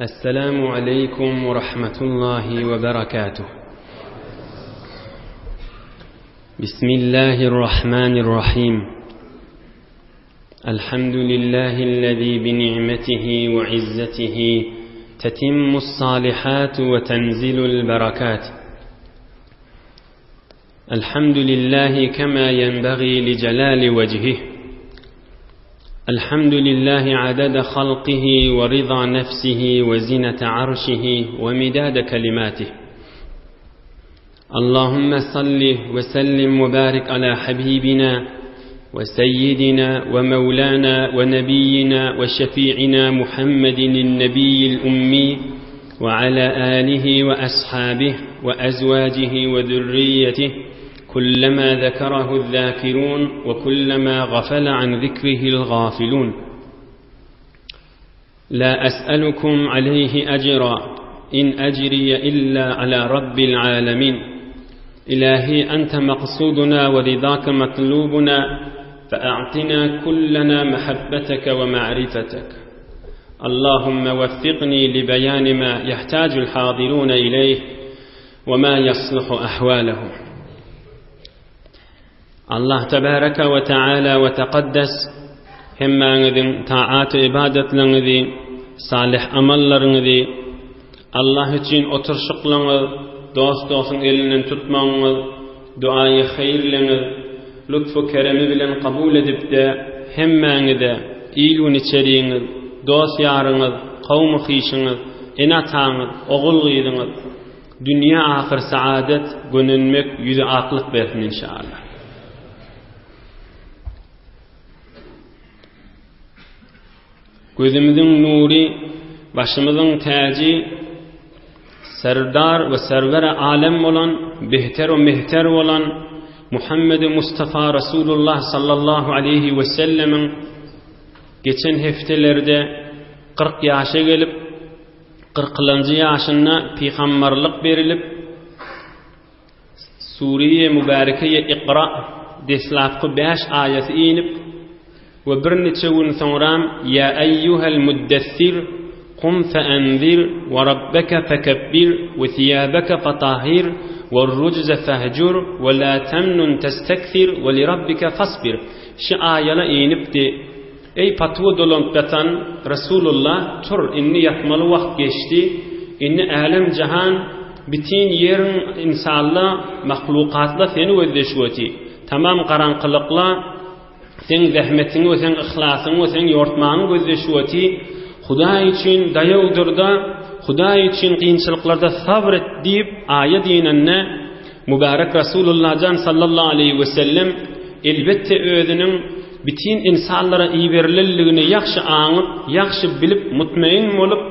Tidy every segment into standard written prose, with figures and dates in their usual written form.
السلام عليكم ورحمة الله وبركاته بسم الله الرحمن الرحيم الحمد لله الذي بنعمته وعزته تتم الصالحات وتنزل البركات الحمد لله كما ينبغي لجلال وجهه الحمد لله عدد خلقه ورضا نفسه وزنة عرشه ومداد كلماته اللهم صل وسلم وبارك على حبيبنا وسيدنا ومولانا ونبينا وشفيعنا محمد النبي الأمي وعلى آله وأصحابه وأزواجه وذريته كلما ذكره الذاكرون وكلما غفل عن ذكره الغافلون لا أسألكم عليه أجرا إن أجري إلا على رب العالمين إلهي أنت مقصودنا ورضاك مطلوبنا فأعطنا كلنا محبتك ومعرفتك اللهم وفقني لبيان ما يحتاج الحاضرون إليه وما يصلح أحوالهم Allah tebaraka we taala we tekaddes hemmäňiziň taat ybadatlaryňyzy, salyh amallaryňyzy, Allah üçin oturşyklaryňyz, dost-dostuň elinden tutmagyňyz, duaýy haýyrlaryňyz lutfu keremi bilen kabul edip-de hemmäňize il-gün içeriňiz, dost-ýaryňyz, kowmy-hyşyňyz, ene-ataňyz, ogul-gyzyňyz, Dünýe ahyr saadet gönenmek ýüzi aklyk bersin inşallah. Gözümiziň nury, başymyzyň täji, serdar we serwer alem bolan, behter we mehter bolan Muhammed Mustafa Rasulullah sallallahu aleyhi we sellemiň geçen heftelerde 40 ýaşa gelip Kyrkylanjy ýaşynda pygambarlyk berilip, Sure-i Mübärekeýe Ikra deslapky bäş aýaty inip we birniçe gün soňram Ýa eýýuhel muddessir kum feenzir we rabbeke fekebbir we siýabeke fatahhir we rujze fehjur we la temnun testekthir we lirabbike fasbir şi aýala inipdi. Eý, patwa dolanyp ýatan Resulullah, tur, indi ýatmaly wagt geçdi, indi älem-jahan, bitin ýeriň ynsalla, mahlukatla seni gözleşip oty. Tamam garaňkylykla seň zähmetiňi we seň yhlasyňy we seň ýortmaňy gözleşip oty. Hudaý üçin daýaw dur-da, Hudaý üçin kynçylyklarda sabr et diýip, aýat inende, Mübärek Resulullah jan sallallahu aleýhi we sellem elbetde özüniň bitin ynsanlara iberilenligini ýagşy aňyp, ýagşy bilip, mutmain bolup,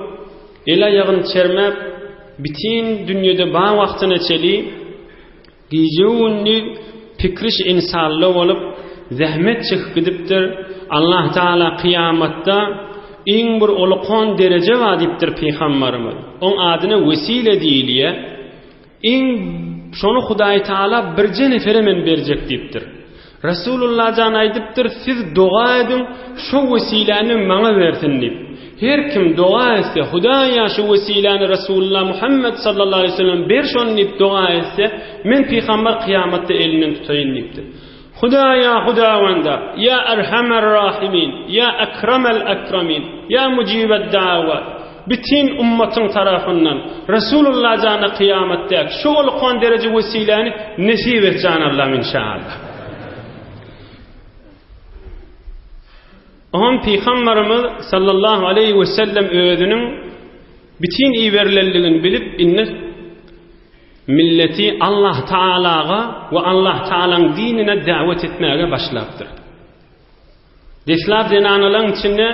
el-aýagyny çermäp, bitin dünýede bar wagtyna çeli gije-gündiz pikriş ynsanla bolup, zähmet çekip gidipdir. Allah Taala kyýamatda iň bir ulkan dereje bar diýipdir pygambarymyz. Oň adyna wesile diýilýär. Iň şony Hudaý Taala birje nefere men berjek diýipdir. Resulullah jan aýdypdyr, siz doga ediň, şo wesiläni maňa bersin diýip. Her kim doga etse, Hudaýa şu wesiläni Resulullah Muhammed sallallahu aleyhi ve sellem ber şony diýip doga etse, men pygamber kyýamatda elinden tutaýyn diýipdir. Hudaýa Hudawanda, ýa Erhamer Rahimin, ýa Ekremel Ekremin, ýa Mujibed Dawat, bitin ummatyň tarapyndan Resulullah jana kyýamatdäki şu ulkan dereje wesiläni nesip et jan Allam inşaallah. Oňam Pygamberimiz sallallahu aleýhi we sellem özüniň bitin iberilenligini bilip indi Milleti Allah Tagalaga we Allah Tagalaň dinine dawet etmäge başlapdyr. Deslap zenanalaň içinde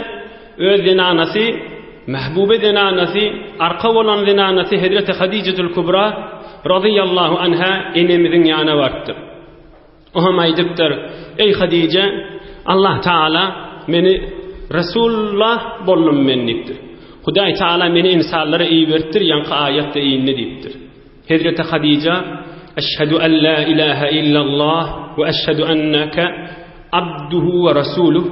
öz zenanasy, mähbube zenanasy, arka bolan zenanasy Hezreti Hadijetül Kubra razyýallahu anha enemiziň ýanyna barypdyr. O hem aýdypdyr, Eý Hadije, Allah Taala meni Resulullah boldum men diýipdir. Hudaý Taala meni ynsanlara iberipdir, ýaňky aýat-da indi diýipdir. Hezreti Hadija, Eşhedü en la ilahe illallah we eşhedü enneke abduhu we rasuluh.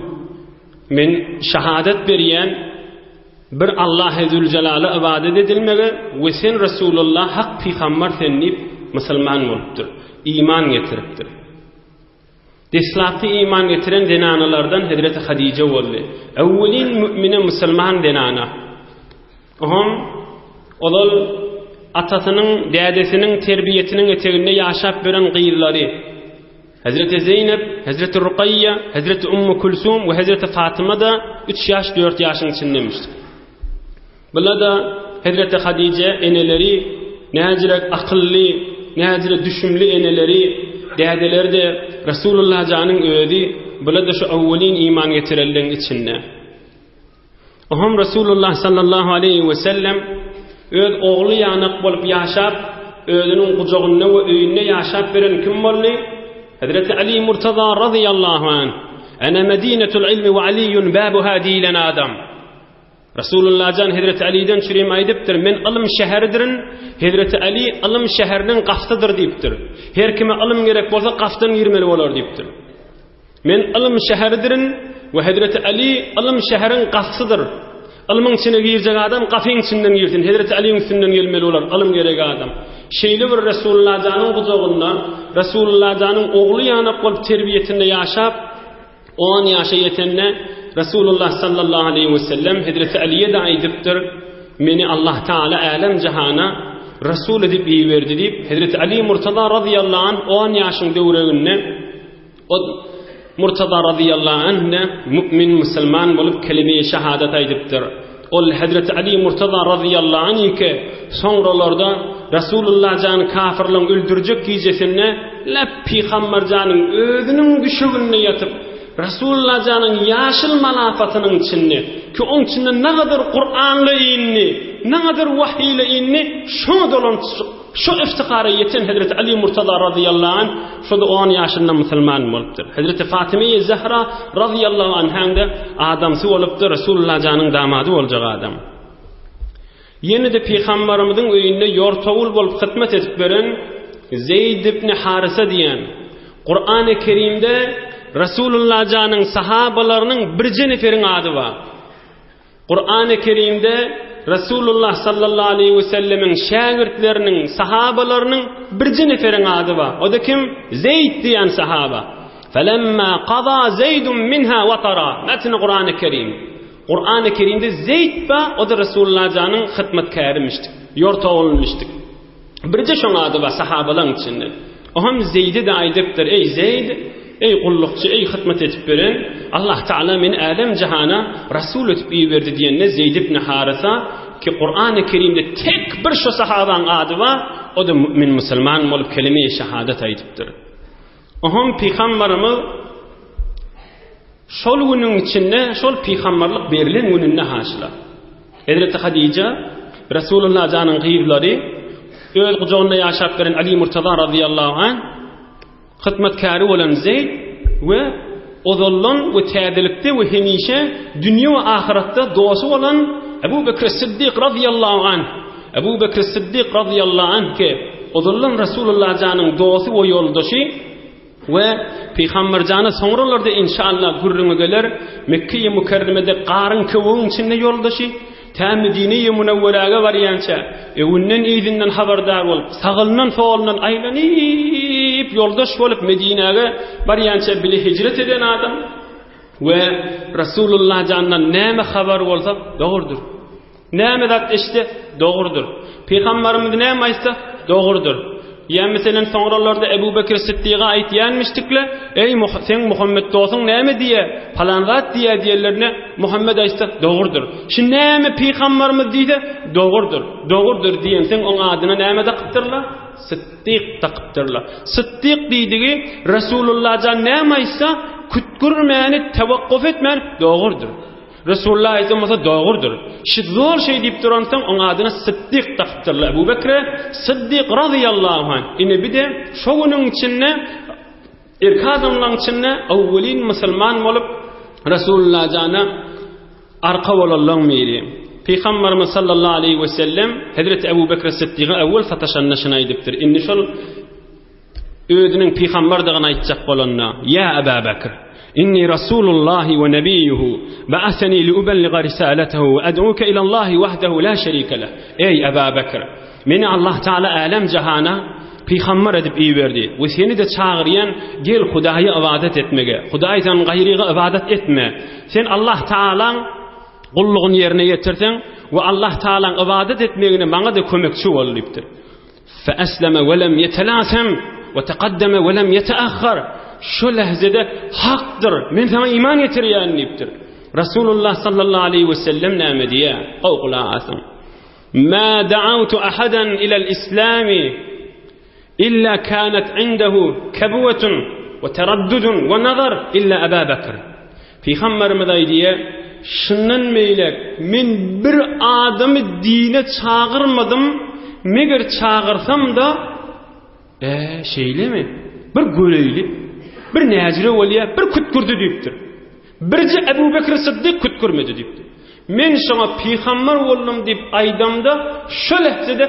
Men şahadat berýän. Bir Allahy Züljelala ybadat edilmegi we sen Resulullah hak pygambar sen diýip musulman bolupdyr. Iman getiripdir. Deslapky iman getiren zenanalardan Hezreti Hadije boldy. Öwwelin mümine musulman zenana. Oňam ozal atasynyň, dädesiniň terbiýesiniň eteginde ýaşap beren gyzlary Hezreti Zeýnep, Hezreti Rukaýýa, Hezreti Ummu Kulsum we Hezreti Fatyma-da üç ýaş, dört ýaşyň içindemişdi. Bula-da Hezreti Hadije eneleri näjirek akylly, näjire düşümli eneleri, dädeleri-de Resulullah janyň özi, bula-da şu öwwelin iman getirenleň içinde. Oňam Resulullah sallallahu aleýhi we sellem öz ogly ýanak bolup ýaşap, özüniň gujagynda we öýünde ýaşap beren kim boldy? Hezreti Ali Murtaza razyýallahu anh. Ene medinetul ilmi we Aliýun babuha diýilen adam. Resulullah jan Hezreti Aliden çürim aýdypdyr, men ylym şäheridirin, Hezreti Ali ylym şäheriniň gapysydyr diýipdir. Her kime ylym gerek bolsa gapydan girmeli bolar diýipdir. Men ylym şäheridirin we Hezreti Ali ylym şäheriň gapysydyr. Ylmyň içine girjek adam gapyň içinden girsin, Hezreti Aliň üstünden gelmeli bolar, ylym gerek adam. Şeýle bir Resulullah janyň gujagynda, Resulullah janyň ogly ýanak bolup terbiýesinde ýaşap, on ýaşa ýetende Resulullah sallallahu aleýhi we sellem Hezreti Aliýe-de aýdypdyr, Meni Allah Taala älem-jahana Resul edip iberdi diýip, Hezreti Ali Murtaza razyýallahu anh on ýaşyň döwreginde O Murtaza razyýallahu anh-de mümin musulman bolup kelime-i şahadat aýdypdyr. Ol Hezreti Ali Murtaza razyýallahu anh ki, soňralarda Resulullah jany kafirleň öldürjek gijesinde lep Pygamber janyň özüniň düşeginde ýatyp, Resulullah janyň ýaşyl malafatynyň içinde, ki oň içinde nagadar Kur'anla indi, nagadar wahyla indi, şoňa dolanyp Şu iftihara ýeten Hezreti Ali Murtaza razyýallahu anh şo-da on ýaşynda musulman bolupdyr. Hezreti Fatymeýi Zehra razyýallahu anhaň-da adamsy bolupdyr, Resulullah janyň damady boljak adam. Ýene-de pygambarymyzyň öýünde ýortawul bolup hyzmat edip beren Zeýd ibn Harysa diýen Kurany Kerimde Resulullah janyň sahabalarynyň birje neferiň ady bar. Kurany Kerimde Resulullah sallallahu aleýhi we sellemiň şägirtleriniň, sahabalarynyň birje neferiň ady bar. O-da kim? Zeýd diýen sahaba. Felemma qada Zeýdun minha watara. Metni Kurany Kerim. Kurany Kerimde Zeýd bar, o-da Resulullah janyň hyzmatkärimişdik, ýortagylmyşdyk. Birje şoň ady bar sahabalaň içinde. Oňam Zeýde-de aýdypdyr, Eý, Zeýd, eý, gullukçy, eý, hyzmat edip beren, Allah Tagala meni älem-jahana Rasul edip iberdi diýende Zeýd ibn Harysa, ki Kurany Kerimde tek bir şo sahabaň ady bar, o-da mümin musulman bolup kelime-i şahadat aýdypdyr. Oňam pygambarymyz Şol günüň içinde şol pygamberlik berlen gününde haşla. Hezreti Hadija, Resulullah janyň gyzlary, öz gujagynda ýaşap beren Ali Murtaza razyýallahu anh, hyzmatkäri bolan Zeýd we ozaldan we täzelikde we hemişe dünýe we ahyratda dosty bolan Ebu Bekr Siddik razyýallahu anh, Ebu Bekr Siddik razyýallahu anh ki, ozaldan Resulullah janyň dosty we ýoldaşy, We Pygamber jana soňralarda inşallah gürrüňi geler, Mekge-i Mükerremede garyň köwügiň içinde ýoldaşy, tä Medine-i Münewweräge barýança, öňünden yzyndan habardar bolup, sagyndan solundan aýlanyp ýoldaş bolup Medinäge barýança bile hijret eden adam we Resulullah jandan näme habar bolsa dogrudyr. Näme zat eşitse, dogrudyr. Pygambarymyz näme aýtsa, dogrudyr. Ýa meselem soňralarda Ebu Bekir Siddiga aýtýanmyşdykle, Eý, seň Muhammet dostuň näme diýýä, palan zat diýýä diýenlerine Muhammet aýtsa, dogrudyr. Şu näme pygambarymyz diýse, dogrudyr, dogrudyr diýenseň oň adyna näme dakypdyrlar? Siddik dakypdyrlar. Siddik diýdigi Resulullah jan näme aýtsa, kütgürmäni, tewakguf etmän, dogrudyr. Resulullah aýdan bolsa dogrudyr. Şi zor şeý diýip duransoň oň adyna Siddik dakypdyrlar. Ebu Bekre Siddik razyýallahu anh. Ine bir-de şo günüň içinde erkek adamlaryň içinde awwelin musulman bolup Resulullah jana arka bolanlaryň biri. Pygamberimiz sallallahu aleýhi we sellem Hezreti Ebu Bekre Siddige awwel sataşanda şuny aýdypdyr. Indi şol. Özüniň pygamberdigini aýtjak bolanda, Ýa Aba Bekr, inni Rasulullahi we nebiýuhu, ba'asani li uballiga risaletehu we ad'uke ilallahi wahdehu la şerike leh. Eý Aba Bekr, meni Allah Taala älem jahana pygamber edip iberdi we seni-de çagyrýan gel Hudaýa ybadat etmege. Hudaýdan gaýryga ybadat etme. Sen Allah Taalaň gullugyny ýerine ýetirseň we Allah Taalaň ybadat etmegine maňa-da kömekçi bol diýipdir. Feesleme we lem yetelasem we tekaddeme we lem yeteahhar. Şu lehzede hakdyr, men saňa iman getirýän diýipdir. Rasulullah sallallahu aleyhi we sellem näme diýýär? Gowy gulak asyň. Ma da'awtu ahadan ilal islami illa kanat indehu kabwatun we teraddudun we nazar illa Aba Bekr. Pygamberimiz aýdýar, Şundan beýläk men bir adamy dine çagyrmadym, meger çagyrsam-da, Ä, şeýlemi? Bir göreýli, bir näjire bolýar, bir kütkürdi diýipdir. Birje Ebu Bekr Syddyk kütkürmedi diýipdir. Men şoňa pygamber boldum diýip aýdamda, şo lehzede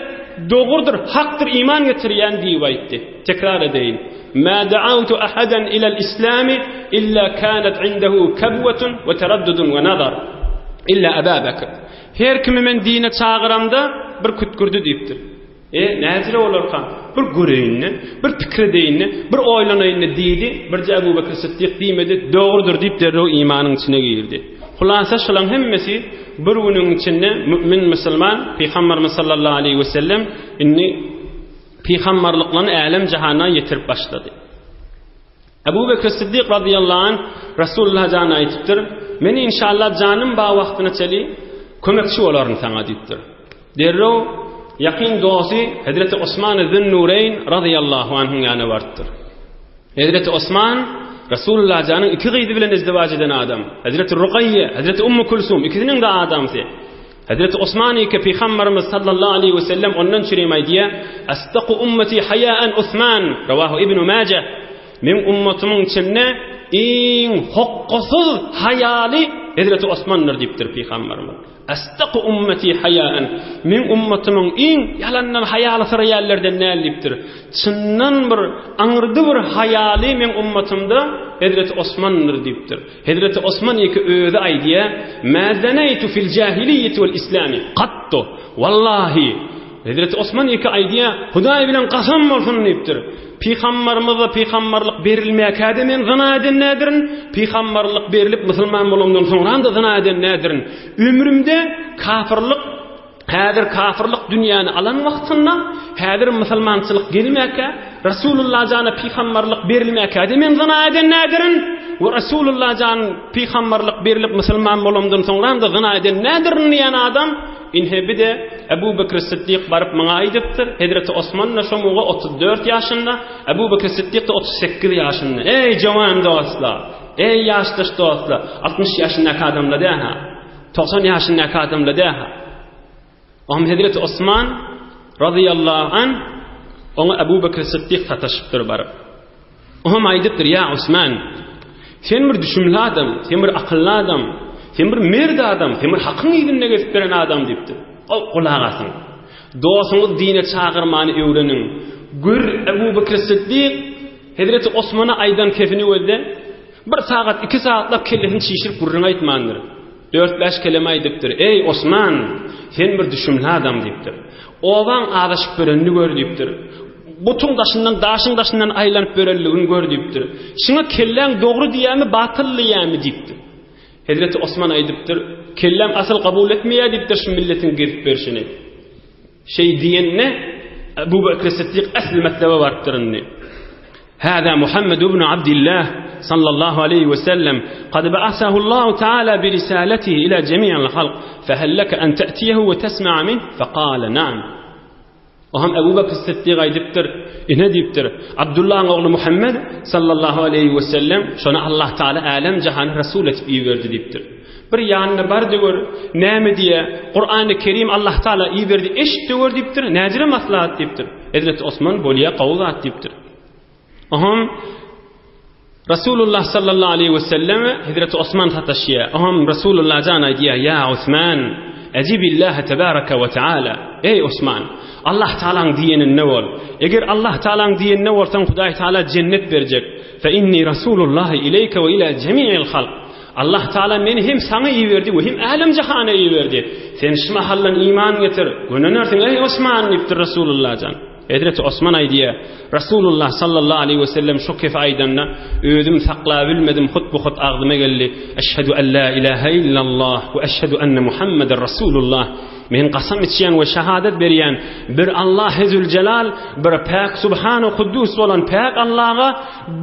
dogrudyr, hakdyr, iman getirýän diýip aýtdy. Tekrar edeýin. Mä da'awtu ahadan ilal islami illa kanat indehu kabwatun we teraddudun we nazar. Illa Aba Bekr. Her kimi men dine çagyramda bir kütkürdi diýipdir. E, näjire bolarka? Bir göreýin-de, bir pikir edeýin-de, bir oýlanaýyn-da diýdi. Birje Ebu Bekr Sytdyk diýmedi, dogrudyr diýip derrew imanyň içine girdi. Hulasa şolaň hemmesi bir günüň içinde mümin musulman Pygamberimiz sallallahu aleýhi we sellem indi pygamberliklerini älem jahana ýetirip başlady. Ebu Bekr Siddik razyýallahu anh Resulullah jana aýdypdyr, Men inşallah janym bar wagtyna çeli kömekçi bolaryn saňa diýipdir. Derrew ýakyn dosty Hezreti Osman Zünnureýn razyýallahu anhuň ýanyna barypdyr. Hezreti Osman Resulullah janyň iki gyzy bilen izdiwaç eden adam. Hezreti Rugaýýe, Hezreti Ummu Kulsum ikisiniň-de adamsy. Hezreti Osman ike Pygamberimiz sallallahu aleýhi we sellem ondan çürim aýdýar, Asdaku ummeti haýaan Osman, rawahu Ibn Maje. Meň ummatymyň içinde iň hokgasyz haýaly Hezreti Osmandyr diýipdir Pygamberimiz. Asdaku ummeti haýaan. Meň ummatymyň iň ýalandan haýaly syraýanlardan däl diýipdir. Çyndan bir aňyrdy bir haýaly meň ummatymda Hezreti Osmandyr diýipdir. Hezreti Osman ýeke özi aýdýar, Mä zeneýtu fil jahiliýeti wel islami kattu. Wallahi, Hezreti Osman ýeke aýdýar, Hudaý bilen kasam bolsun diýipdir. Pygambarymyza pygambarlyk berilmäkä-de men zyna eden nädirin, pygambarlyk berlip musulman bolandan soňram-da zyna eden nädirin. Ömrümde kafirlik Häzir kafirlik dünýäni alan wagtynda, häzir musulmançylyk gelmäkä, Rasulullah jana pygamberlik berilmäkä-de men zyna eden nädirin? We Rasulullah jan pygamberlik berilip musulman bolamdan soňram-da zyna eden nädirin diýen adam, inhe bir-de Ebu Bekr Siddik baryp maňa aýdypdyr, Hezreti Osman-da şo muga 34 ýaşynda, Ebu Bekr Siddik-de 38 ýaşynda. Eý, jowan dostlar! Eý, ýaşdaş dostlar! 60 ýaşyndaky adamlar däl-ha. 90 ýaşyndaky adamda däha. Oňa Hezreti Osman razyýallahu an oňa Ebu Bekr Siddik sataşypdyr baryp. Oňa aýdypdyr, "Ýa Osman, sen bir düşümli adam, sen bir akylly adam, sen bir merd adam, sen bir hakyň yzynda gezip beren adam" diýipdir. Ol gulak asyň. Dostuňyz dine çagyrmany öwreniň. Gör Ebu Bekr Siddik Hezreti Osmana aýdan sesini gözle. Bir sagat, iki sagatlap kellesini çişirip gürrüň aýtmandyr. Dört-bäş keleme aýdypdyr. Eý, Osman, sen bir düşümli adam diýipdir. Obaň azaşyp ýörenini gör diýipdir. Butuň daşyndan, daşyň daşyndan aýlanyp ýörenligini gör diýipdir. Şuňa kelläň dogry diýýärmi, batyl diýýärmi diýipdir. Hezreti Osman aýdypdyr, Kelläm asyl kabul etmeýär diýipdir şu milletiň gezip berşini. Şeý diýende Ebu Bekr Siddik ähli metlebe barypdyr indi. Hâzâ Muhammed ibn Abdillah sallallahu aleýhi we sellem kad ba'asahullahu taala bi risalatihi ila jemi'il halk fehel leke en te'tiyehu we tesma'a minh fekale na'am. O hem Ebu Bekr Siddik aýdypdyr, ine diýipdir, Abdullahyň ogly Muhammed sallallahu aleýhi we sellem şony Allah Taala älem jahana resul etip iberdi diýipdir. Bir ýanyna bar-da gör, näme diýýär, Kurany Kerim Allah Taala iberdi, eşit-de gör diýipdir, näjire maslahat diýipdir. Hezreti Osman bolýa gowy zat diýipdir. Oňam Rasulullah sallallahu aleyhi ve selleme Hezreti Osman sataşýar. Oňam Rasulullah jan aýdýar, "Ýa Osman, Ejibillahe tebareke we teala. Eý Osman, Allah Tagalaň diýeninde bol. Eger Allah Tagalaň diýeninde bolsaň, Hudaý Tagala jennet berjek. Fe inni Rasulullahi ileýke we ila jemi'il halk. Allah Tagala meni hem saňa iberdi we hem älem-jahana iberdi. Sen şu mahaldan iman getir, gönenersiň eý Osman diýipdir Rasulullah jan. Hezreti Osman aýdýar, Rasulullah sallallahu aleýhi we sellem şu kefi aýdanda, özüm saklabilmedim, hut-bu-hut agzyma geldi, Eşhedü en la ilahe illallah we eşhedü enne Muhammeden Rasulullah. Men kasam içýän we şahadat berýän, bir Allahy Züljelal, bir päk Subhanu Kuddus bolan päk Allaha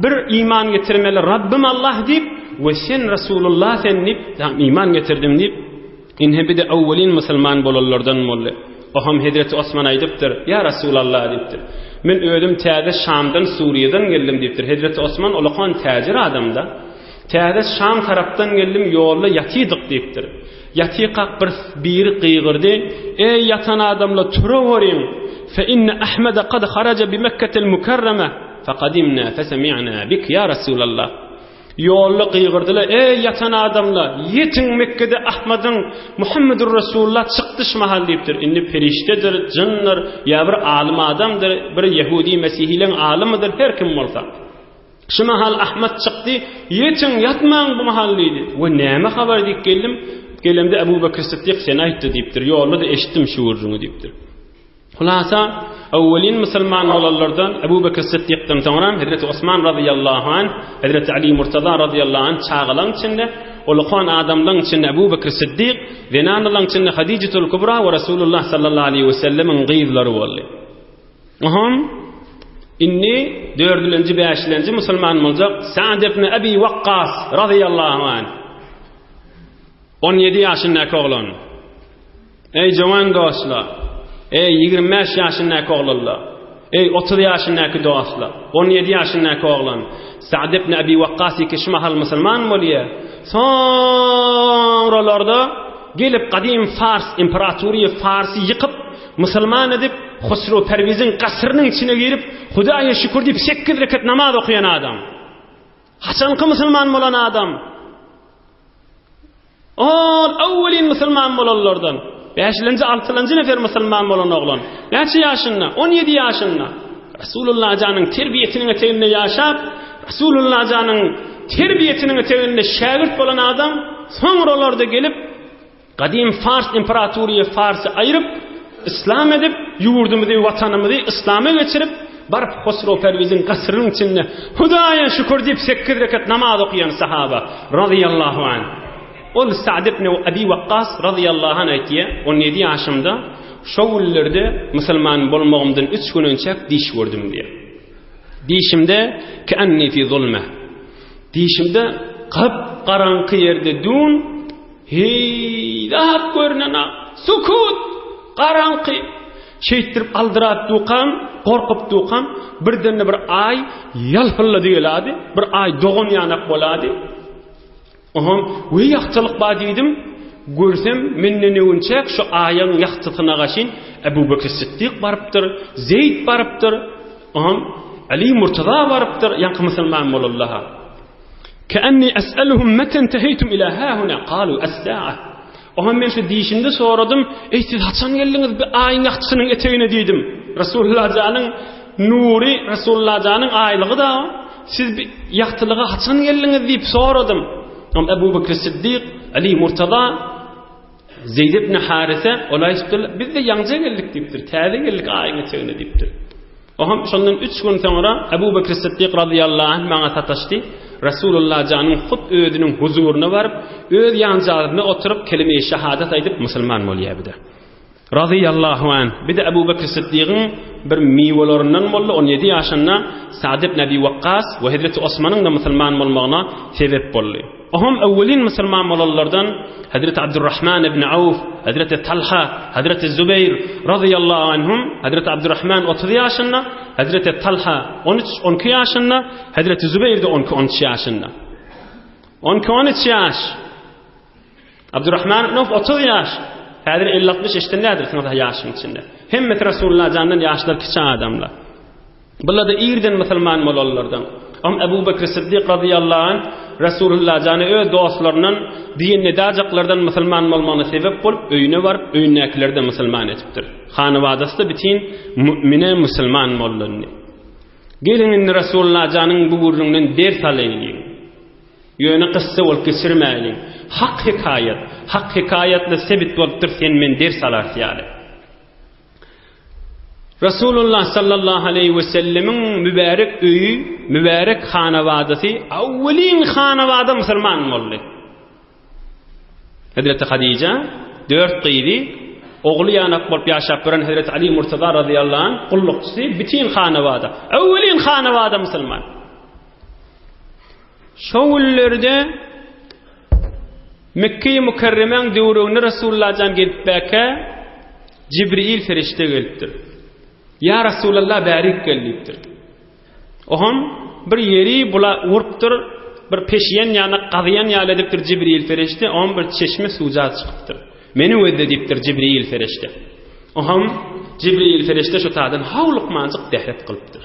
bir iman getirmeli Rabbim Allah diýip we sen Rasulullah sen diýip iman getirdim diýip, Ine bir-de öwwelin musulman bolanlardan boldy. Oham hezreti Osman aýdypdyr, Ýa Rasulallah diýipdir. Men özüm täze Şamdan, Suriýadan geldim diýipdir. Hezreti Osman ulakan täjir adamda. Täze Şam tarapdan geldim, ýolda ýatydyk diýipdir. Ýatykak bir biri gygyrdy, Eý ýatan adamlar turaweriň! Fe inne Ahmede kad haraja bi Mekketel Mukerreme, fekadimna fesemi'na bik ýa Rasulallah. Ýolda gygyrdylar, Eý, ýatan adamlar, ýetiň Mekgede Ahmadyň, Muhammedur Resulullah çykdy şu mahal diýipdir. Indi perişdedir, jyndyr, ýa bir alym adamdyr, bir ýehudi, mesihileň alymydyr, her kim bolsa. Şu mahal Ahmat çykdy, ýetiň, ýatmaň bu mahal diýdi. We näme habar diýip geldim, gelemde Ebu Bekr Sytdyk seni aýtdy diýipdir. Ýolda-da eşitdim şu gürrüňi diýipdir. Hulasa, öwwelin musulman bolanlardan Ebu Bekr Syddykdan soňra Hezreti Osman razyýallahu anh, Hezreti Ali Murtaza razyýallahu anh çagalaň içinde, ulukan adamlaň içinde Ebu Bekr Syddyk, zenanlaň içinde Hadijetul Kubra we Resulullah sallallahu aleýhi we sellemiň gyzlary boldy. Oham indi dördülenji, bäşilenji musulman boljak Sa'd ibn Abi Waqqas razyýallahu anh. 17 ýaşyndaky oglan. Eý, jowan dostlar! Eý, 25 ýaşyndaky oglanlar! Eý, 30 ýaşyndaky dostlar! 17 ýaşyndaky oglan Sa'd ibn Abi Wakkas iki şu mahal musulman bolýar. Soňralarda gelip gadym Fars imperatoriýa Farsy ýykyp, musulman edip, Husru Perwiziň gasyrynyň içine girip, Hudaýa şükür diýip 8 rekat namaz okaýan adam. Haçanky musulman bolan adam? Ol öwwelin musulman bolanlardan. Bäşilenji, altylanjy nefer musulman bolan oglan. Näçe ýaşynda? 17 ýaşynda. Rasulullah janyň terbiýesiniň eteginde ýaşap, Rasulullah janyň terbiýesiniň eteginde şägirt bolan adam soňralarda gelip Gadym Fars imperatoriýa Farsy aýryp, yslam edip, ýurdumyzy, watanymyzy yslama geçirip, baryp Hosrow Perwiziň gasyrynyň içinde Hudaýa şükür diýip sekiz rekat namaz okaýan sahaba razyýallahu anh. Ol Sa'd ibn Abi Wakkas razyýallahu anh aýtýar, 17 ýaşymda şo günlerde musulman bolmagymdan üç gün önçäk diş gördüm diýýär. Dişimde ke'enni fi zulme. Dişimde gap-garaňky ýerde dun Heý, zat görünen-ak. Sukut! Garaňky. Şeýtdirip aldyrap dukam, gorkup dukam, birden-de bir aý ýalpyllady geladi, bir aý dogan ýanak bolady. Oňam, Weý ýagtylyk bar diýdim. Görsem, menden öwünçäk şu aýyň ýagtysyna gaşyn Ebu Bekr Syddyk barypdyr, Zeýd barypdyr, oňam Aly Murtaza barypdyr, ýaňky musulman bolanlar-ha. Ke'enni es'eluhum mete inteheytum ila hahuna kalu es-sa'a. Oňa men şu diýşimde soradym, Eý siz haçan geldiňiz bu aýyň ýagtysynyň etegine diýdim. Resulullah janyň nury, Resulullah janyň aýlygy da siz bu ýagtylyga haçan geldiňiz diýip soradym. Oňa Ebu Bekr Siddik, Ali Murtaza, Zeýd ibn Harise ol aýdypdyr, biz-de ýaňja geldik diýipdir, täze geldik aýyň etegine diýipdir. Oňam şondan üç gün soňra Ebu Bekr Siddik razyýallahu anh maňa sataşdy. Resulullah janyň hut özüniň huzuryna baryp, öz ýanjagynda oturyp kelime-i şahadat aýdyp musulman bolýar bir-de. Razyýallahu anh. Bir-de Ebu Bekr Siddigiň bir miwelerinden boldy, 17 ýaşynda Sa'd ibn Abi Wakkas we Hezreti Osmanyň-da musulman bolmagyna sebep boldy. Oňam öwwelin musulman bolanlardan Hezreti Abdurrahman ibn Awf, Hezreti Talha, Hezreti Zubeýr razyýallahu anhum, Hezreti Abdurrahman 30 ýaşynda, Hezreti Talha 13, 12 ýaşynda, Hezreti Zubeýr-de 12, 13 ýaşynda. 12, 13 ýaş. Abdurrahman ibn Awf 30 ýaş. Häzir 50-60 eşden nädirsiňiz ýaşyň içinde. Hemmesi Resulullah jandan ýaşlar kiçi adamlar. Bular-da irden musulman bolanlardan. Oňa Ebu Bekr Siddik razyýallahu anh. Resulullah jana öz dostlaryndan diýennedajaklardan musulman bolmagyna sebep bolup, öýüne baryp, öýündäkileri-de musulman edipdir. Hanabadasy-da bitin mümine musulman boldy indi. Geliň indi Resulullah janyň bu gürrüňinden ders alaýlyň. Ýöne kyssa bolup geçirmäýliň. Hak hekaýat, hak hekaýatly sebit bolupdyr sen men ders alarys ýaly. Resulullah sallallahu aleýhi we sellemiň mübärek öýi, mübärek hanabadasy awwelin hanabada musulman boldy. Hezreti Hadija dört gyzy, ogly ýanak bolup ýaşap duran Hezreti Ali Murtaza razyýallahu anh gullukçysy bütin hanabada, awwelin hanabada musulman. Şo günlerde Mekge-i Mükerremäň döwregine Resulullah jan gelip bäkä Jibril perişde gelipdir. Ýa Resulallah bärik gel diýipdir. Oham bir ýeri bula urupdyr, bir peşiýen ýaly gazyýan ýaly edipdir Jibril perişde, oham bir çeşme suwjaz çykypdyr. Meni gözle diýipdir Jibril perişde. Oham Jibril perişde şu taýdan howlukmanjyk dähret kylypdyr.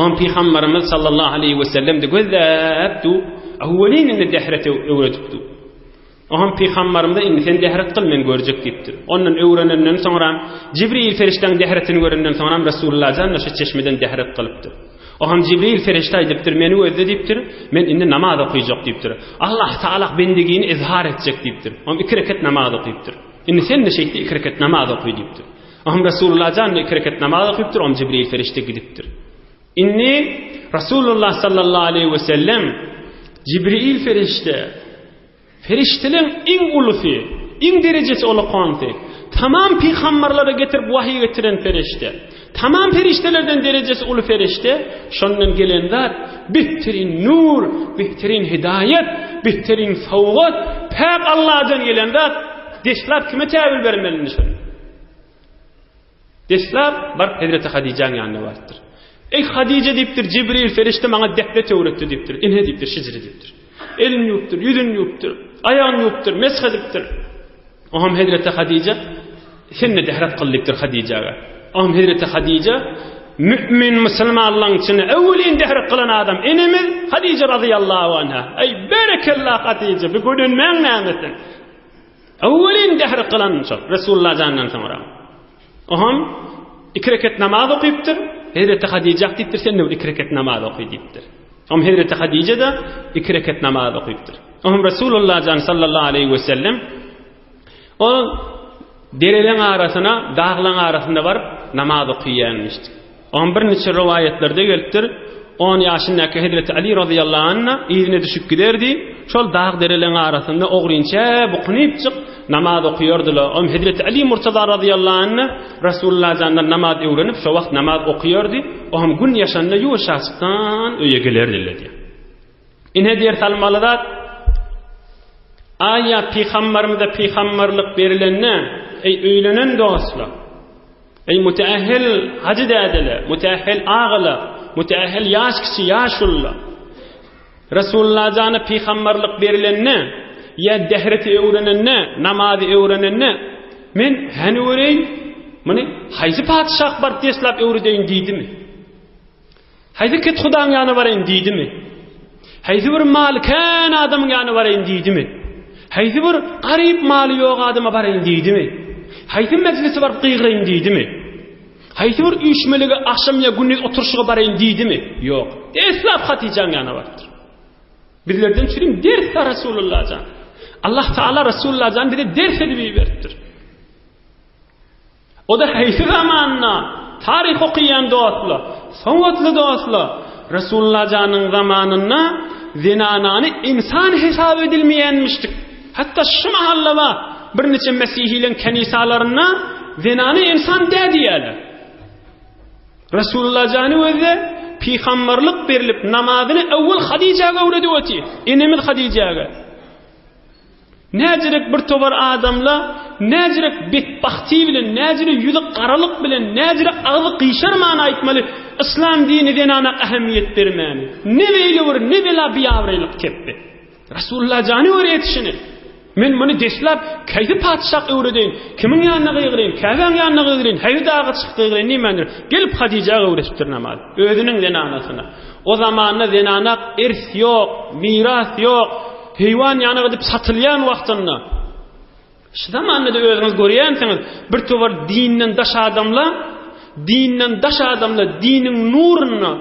Oňa Pygamberimiz sallallahu aleýhi we sellem de gözläp du, awwelin indi dähreti öwredip du. Oňa Pygamberimize indi sen dähret kyl men görjek diýipdir. Ondan öwrenenden soňra Jibril perişdäň dähretini görenden soňra Resulullah jan şu çeşmeden dähret kylypdyr. Oňa Jibril perişde aýdypdyr, meni gözle diýipdir, men indi namaz okyjak diýipdir. Allah Taala bendigini izhar etjek diýipdir. Oňa iki reket namaz okypdyr. Indi sen de şeýtde iki reket namaz oky diýipdir. Ahym Resulullah jan iki reket namaz okypdyr, oň Jibril perişde gidipdir. Indi Resulullah sallallahu aleyhi ve sellem Jibril perişde perişdeleň iň ulusy, iň derejesi ulakanysy, tamam pygamberlere getirip wahiý getiren perişde, tamam perişdelerden derejesi uly perişde, şondan gelen zat behterin nur, behterin hidaýet, behterin sowgat, päk Allahdan gelen zat, deslap kime täwil bermeli indi şony? Deslap baryp Hezreti Hadyjaň ýanyna barypdyr. Eý Hadyja diýipdir, Jibril perişde maňa dehret öwretdi diýipdir. Ine diýipdir, şijire diýipdir. Elini ýuwupdyr, ýüzüni ýuwupdyr, aýagyny ýuwupdyr, mesh edipdir. Oňam Hezreti Hadyja sen-de dehret kyl diýipdir Hadyjaga. Oňam Hezreti Hadyja mümin musulmanlaryň içinde öwwelin dehret kylan adam enemiz Hadyja razyýallahu anha. Eý berekella Hadyja, bir gönenmäň näme sen? Öwwelin dehr kylan şol Resulullah jandan soňra. Oham iki reket namaz okypdyr. Hezreti Hadija diýipdir, sen de iki reket namaz oky diýipdir. Ohm Hezreti Hadija da iki reket namaz okypdyr. Ohm Resulullah jan sallallahu aleyhi ve sellem ol dereleň arasyna, daglaň arasynda baryp namaz okaýanmyşdy. Oňa birniçe rowaýatlarda gelipdir. On ýaşyndaky hezreti Ali razyýallahu anha yzyna düşüp giderdi. Şol dag-dereleň arasynda ogrynça bukunypjyk namaz okaýardylar. Oňa hezreti Ali Murtaza razyýallahu anha Resulullah jandan namaz öwrenip, şo wagt namaz okaýardy. Oňa gün ýaşanda ýuwaşjaçykdan öýe gelerdiler diýýär. Ine ders almaly zat, Aýa pygambarymyza pygambarlyk berilende, eý öýlenen dostlar, Eý müteahhil hajy dädeler, müteahhil agalar, müteahhil ýaş kiçi ýaşulular! Resulullah jana pygamberlik berilende, ýa dehreti öwrenende, namazy öwrenende, men häni göreýin, muny haýsy patyşah baryp deslap öwredeýin diýdimi? Haýsy kethudaň ýanyna baraýyn diýdimi? Haýsy bir maly kän adamyň ýanyna baraýyn diýdimi? Haýsy bir garyp maly ýok adama baraýyn diýdimi? Haýsy mejlise baryp gygyraýyn diýdimi? Haýsy bir üýşmelige agşam ýa gündiz oturyşyga baraýyn diýdimi? Ýok. Deslap Hatyjaň ýanyna barypdyr. Bizlerden çürim ders Rasulullah jan. Allah Taala Rasulullah jan bize ders edip iberipdir. O-da haýsy zamanda? Taryh okaýan dostlar, sowatly dostlar, Resulullah janyň zamanynda zenanany ynsan hesap edilmeýänmişdik. Hatda şu mahalla bar, birniçe mesihileň kenisalarynda zenany ynsan dä diýýärler. Resulullah jany özde pygamberlik berlip namazyny öwwel Hadyjaga öwredip otyr. Enemiz Hadyjaga. Näjirek bir towar adamla, näjirek betbagty bilen, näjirek ýüzi garalyk bilen, näjirek agzy gyşarman aýtmaly, yslam dini zenana ähmiýet bermäni. Ne beýle bir, ne bela biabraýlyk kepbi. Rasulullah jany gör etişini. Men muny deslap käýsi patyşah öwredeýin, kimiň ýanyna gygyraýyn, Käbäň ýanyna gygyraýyn, häýsi daga çykyp gygyraýyn diýmändir. Gelip Hadyja öwretipdir namaz. Özüniň zenanasyna. O zamanda zenana irs ýok, miras ýok, heýwan ýanyk edip satylýan wagtynda. Şu zamanda-da özüňiz görýänsiňiz, bir towar dinden daş adamlar, dinden daş adamlar diniň nurunda,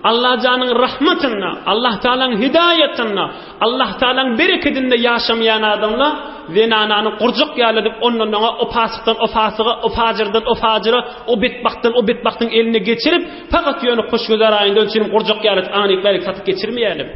Allajanyň rahmatynda, Allah Tagalaň hidaýatynda, Allah Tagalaň berekedinde ýaşamaýan adamlar zenanany gurjak ýaly edip ondan oňa, o pasykdan o fasyga, o fajyrdan o fajyra, o betbagtdan o betbagtyň eline geçirip, fakat ýöne hoşgüzer aýynda üçin gurjak ýaly edip aňryk-bärik satyp geçirmeýärler.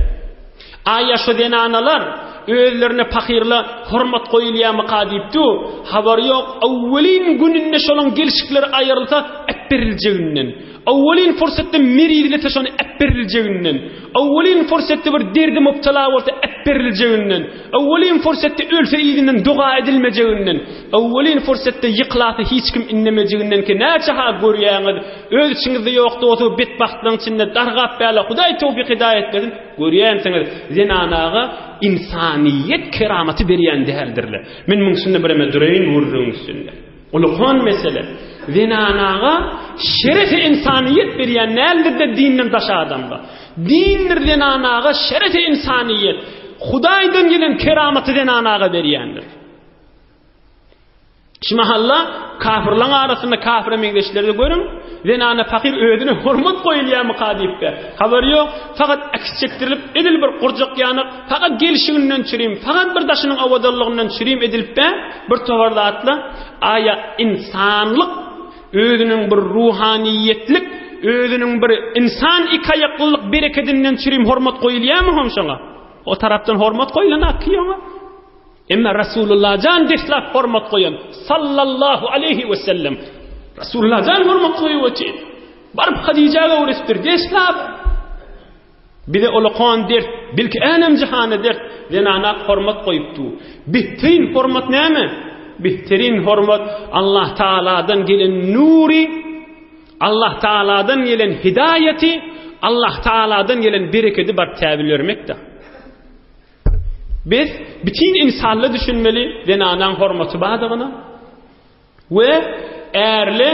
Aýa şu zenanalar özlerine pahyrla hormat goýulýamyka diýip dur, habary ýok, öwwelin gününde şolaň gelşikleri aýrylsa äpberiljeginden, öwwelin fursatda merizlese şony äpberiljeginden, öwwelin fursatda bir derde mubtala bolsa äpberiljeginden, öwwelin fursatda ölse yzyndan doga edilmejeginden, öwwelin fursatda ýykylasa hiç kim indemejeginden ki näçe ha görýäňiz, öz içiňizde ýok dosty betbagtlaryň içinde dargap bäla Hudaý towfyk hidaýat bersin. Görýänsiňiz, zenanaga ynsanyýet keramaty berýän däldirler. Men muň üstünde bireme duraýyn gürrüň üstünde. Ulukan mesele. Zenanaga şerefi ynsanyýet berýän däldir-de dinden daş adamga. Dindir zenanaga şerefi ynsanyýet, Hudaýdan gelen keramaty zenanaga berýändir. Şu mahalla kafirlaň arasynda kafire meňzeşleri görüň, zenana pahyr özüne hormat goýulýarmyka diýip-de, habary ýok, fakat äkis çekdirilip, edil bir gurjak ýanak, fakat gelşiginden çürim, fakat bir daşynyň owadanlygyndan çürim edilip-de, bir towar zatla, aýa ynsanlyk, özüniň bir ruhaniýetlik, özüniň bir ynsan ikaýaklylyk berekedinden çürim hormat goýulýarmy hom şoňa? O tarapdan hormat goýlanakky oňa? Emma Rasulullah jan deslap hormat goýan sallallahu aleýhi we sellem. Rasulullah jan hormat goýup otyr. Baryp Hadija öwretipdir deslap. Bize olakan dert, belki älem jahana dert, zenana hormat goýupdy. Bihtin hormat näme? Bihterin hormat Allah Taaladan gelen nuri, Allah Taaladan gelen hidaýeti, Allah Taaladan gelen berekedi baryp täbil bermekdir. Biz bütin ynsanly düşünmeli zenanaň hormaty bardygyna we ärle,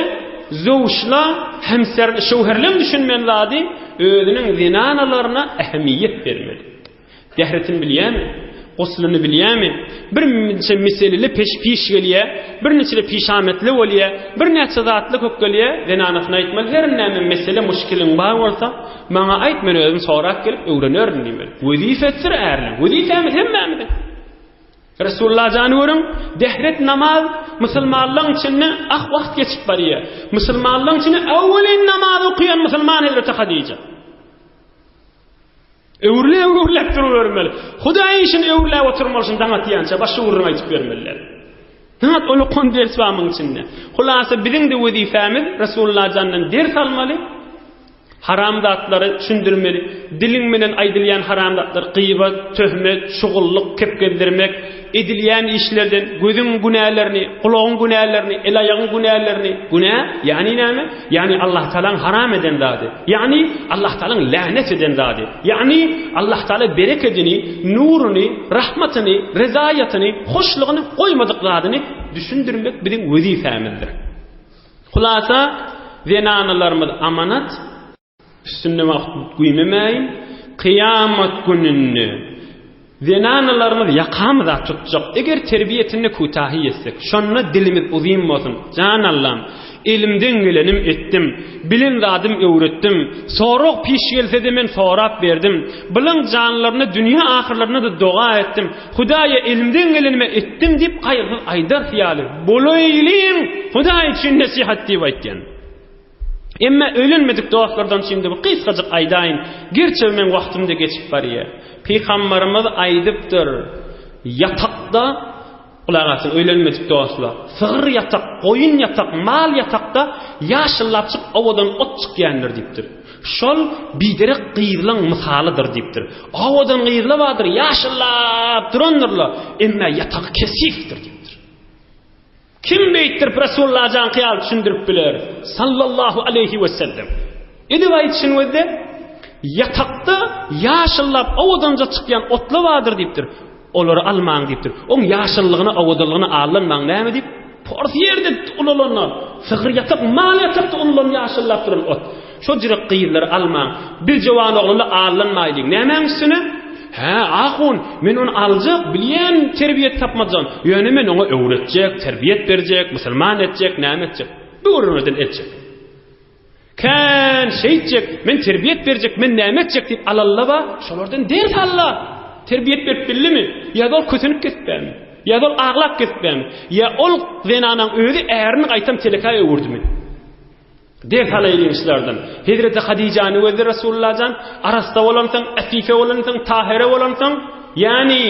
zöwşla, hemser, şöwherleň düşünmeli zady özüniň zenanalaryna ähmiýet bermeli. Dähretini bilýärmi? Guslyny bilýärmi? Bir niçe meseleli peş-piş gelýär, bir niçe pişametli bolýar, bir näçe zatly köp gelýär, zenanasyna aýtmaly her näme mesele muşkiliň bar bolsa, Maňa aýt, men özüm sorap gelip öwrenerin diýmeli. Wezipesidir ärleň. Wezipemiz hemmämiziň. Resulullah jany görüň, dehret namaz musulmanlaryň içinde ah wagt geçip barýar. Musulmanlaryň içinde awwelin namaz okaýan musulman Hezreti Hadija. Öwrüläp öwrüläp durubermeli. Hudaý işini öwrüläp oturmaly şuny daň atýança başga gürrüň aýdyp bermeliler. Hat ol okan ders bar muň içinde. Hulasa biziň-de wezipemiz Resulullah jandan ders almaly. Haram zatlary düşündirmeli. Diliň bilen aýdylýan haram zatlar, gybat, töhmet, şugullyk, kep gezdirmek, edilýän işlerden gözüň günälerini, gulagyň günälerini, el-aýagyň günälerini, günä, ýagny näme? Ýagny Allah Tagalaň haram eden zady. Ýagny Allah Tagalaň länet eden zady. Ýagny Allah Tagala berekedini, nuruny, rahmatyny, rezaýatyny, hoşlugyny goýmadyk zadyny düşündirmek biziň wezipemizdir. Hulasa, zenanalarymyz amanat, üstünde wagt güýmemäýin, kyýamat gününde zenanalarymyz ýakamyza tutjak, eger terbiýesinde kütahy etsek, şonda dilimiz uzyn bolsun, jan Allam, elimden gelenim etdim, bilen zadym öwretdim, sorag piş gelse-de men sorap berdim, bylaň janlaryna dünýä ahyrlarynda-da doga etdim, Hudaýa elimden gelenimi etdim diýip gaýgysyz aýdars ýaly bolaýlyň Hudaý üçin nesihat diýip aýtýan. Emma öýlenmedik dostlardan şindi bir gysgajyk aýdaýyn. Gerçi meň wagtym-da geçip barýar. Pygambarymyz aýdypdyr, ýatakda gulak asyň öýlenmedik dostlar. Sygyr ýatak, goýun ýatak, mal ýatakda ýaşyllapjyk owadan ot çykýandyr diýipdir. Şol biderek gyzlaň mysalydyr diýipdir. Owadan gyzla bardyr, ýaşyllap durandyrla, emma ýatagy kesifdir diýipdir. Kim beýtdirip Resulullah janky ýaly düşündirip biler? Sallallahu aleýhi we sellem. Edip aýdyşyny gözle, ýatakda ýaşyllap owadanja çykýan otla bardyr diýipdir. Olary almaň diýipdir. Oň ýaşyllygyna, owadanlygyna aldanmaň näme diýip, pors ýerde ulalanda, sygyr ýatak, mal ýatakda ulalan ýaşyllap duran ot. Şo jürek gyzlary almaň. Biz jowan oglanlar aldanmaýlyň. Nämäň üstüne? Hä, ahun, men ony aljak, bilýän terbiýet tapmajagyny. Ýöne men oňa öwretjek, terbiýet berjek, musulman etjek, näme etjek. Bu gürrüňlerden etjek. Kän şeýtjek, men terbiýet berjek, men näme etjek diýip alalla bar, şolardan ders alla. Terbiýet berip bildimi? Ýa-da ol kösenip gezipbämi? Ýa-da ol aglap gezipbämi? Ýa ol zenanaň özi ärini gaýtam telekä öwürdimi? Ders alaýlyň şulardan. Hezreti Hadijany gözle Resulullah jan, arassa bolansoň, afife bolansoň, tahere bolansoň, ýagny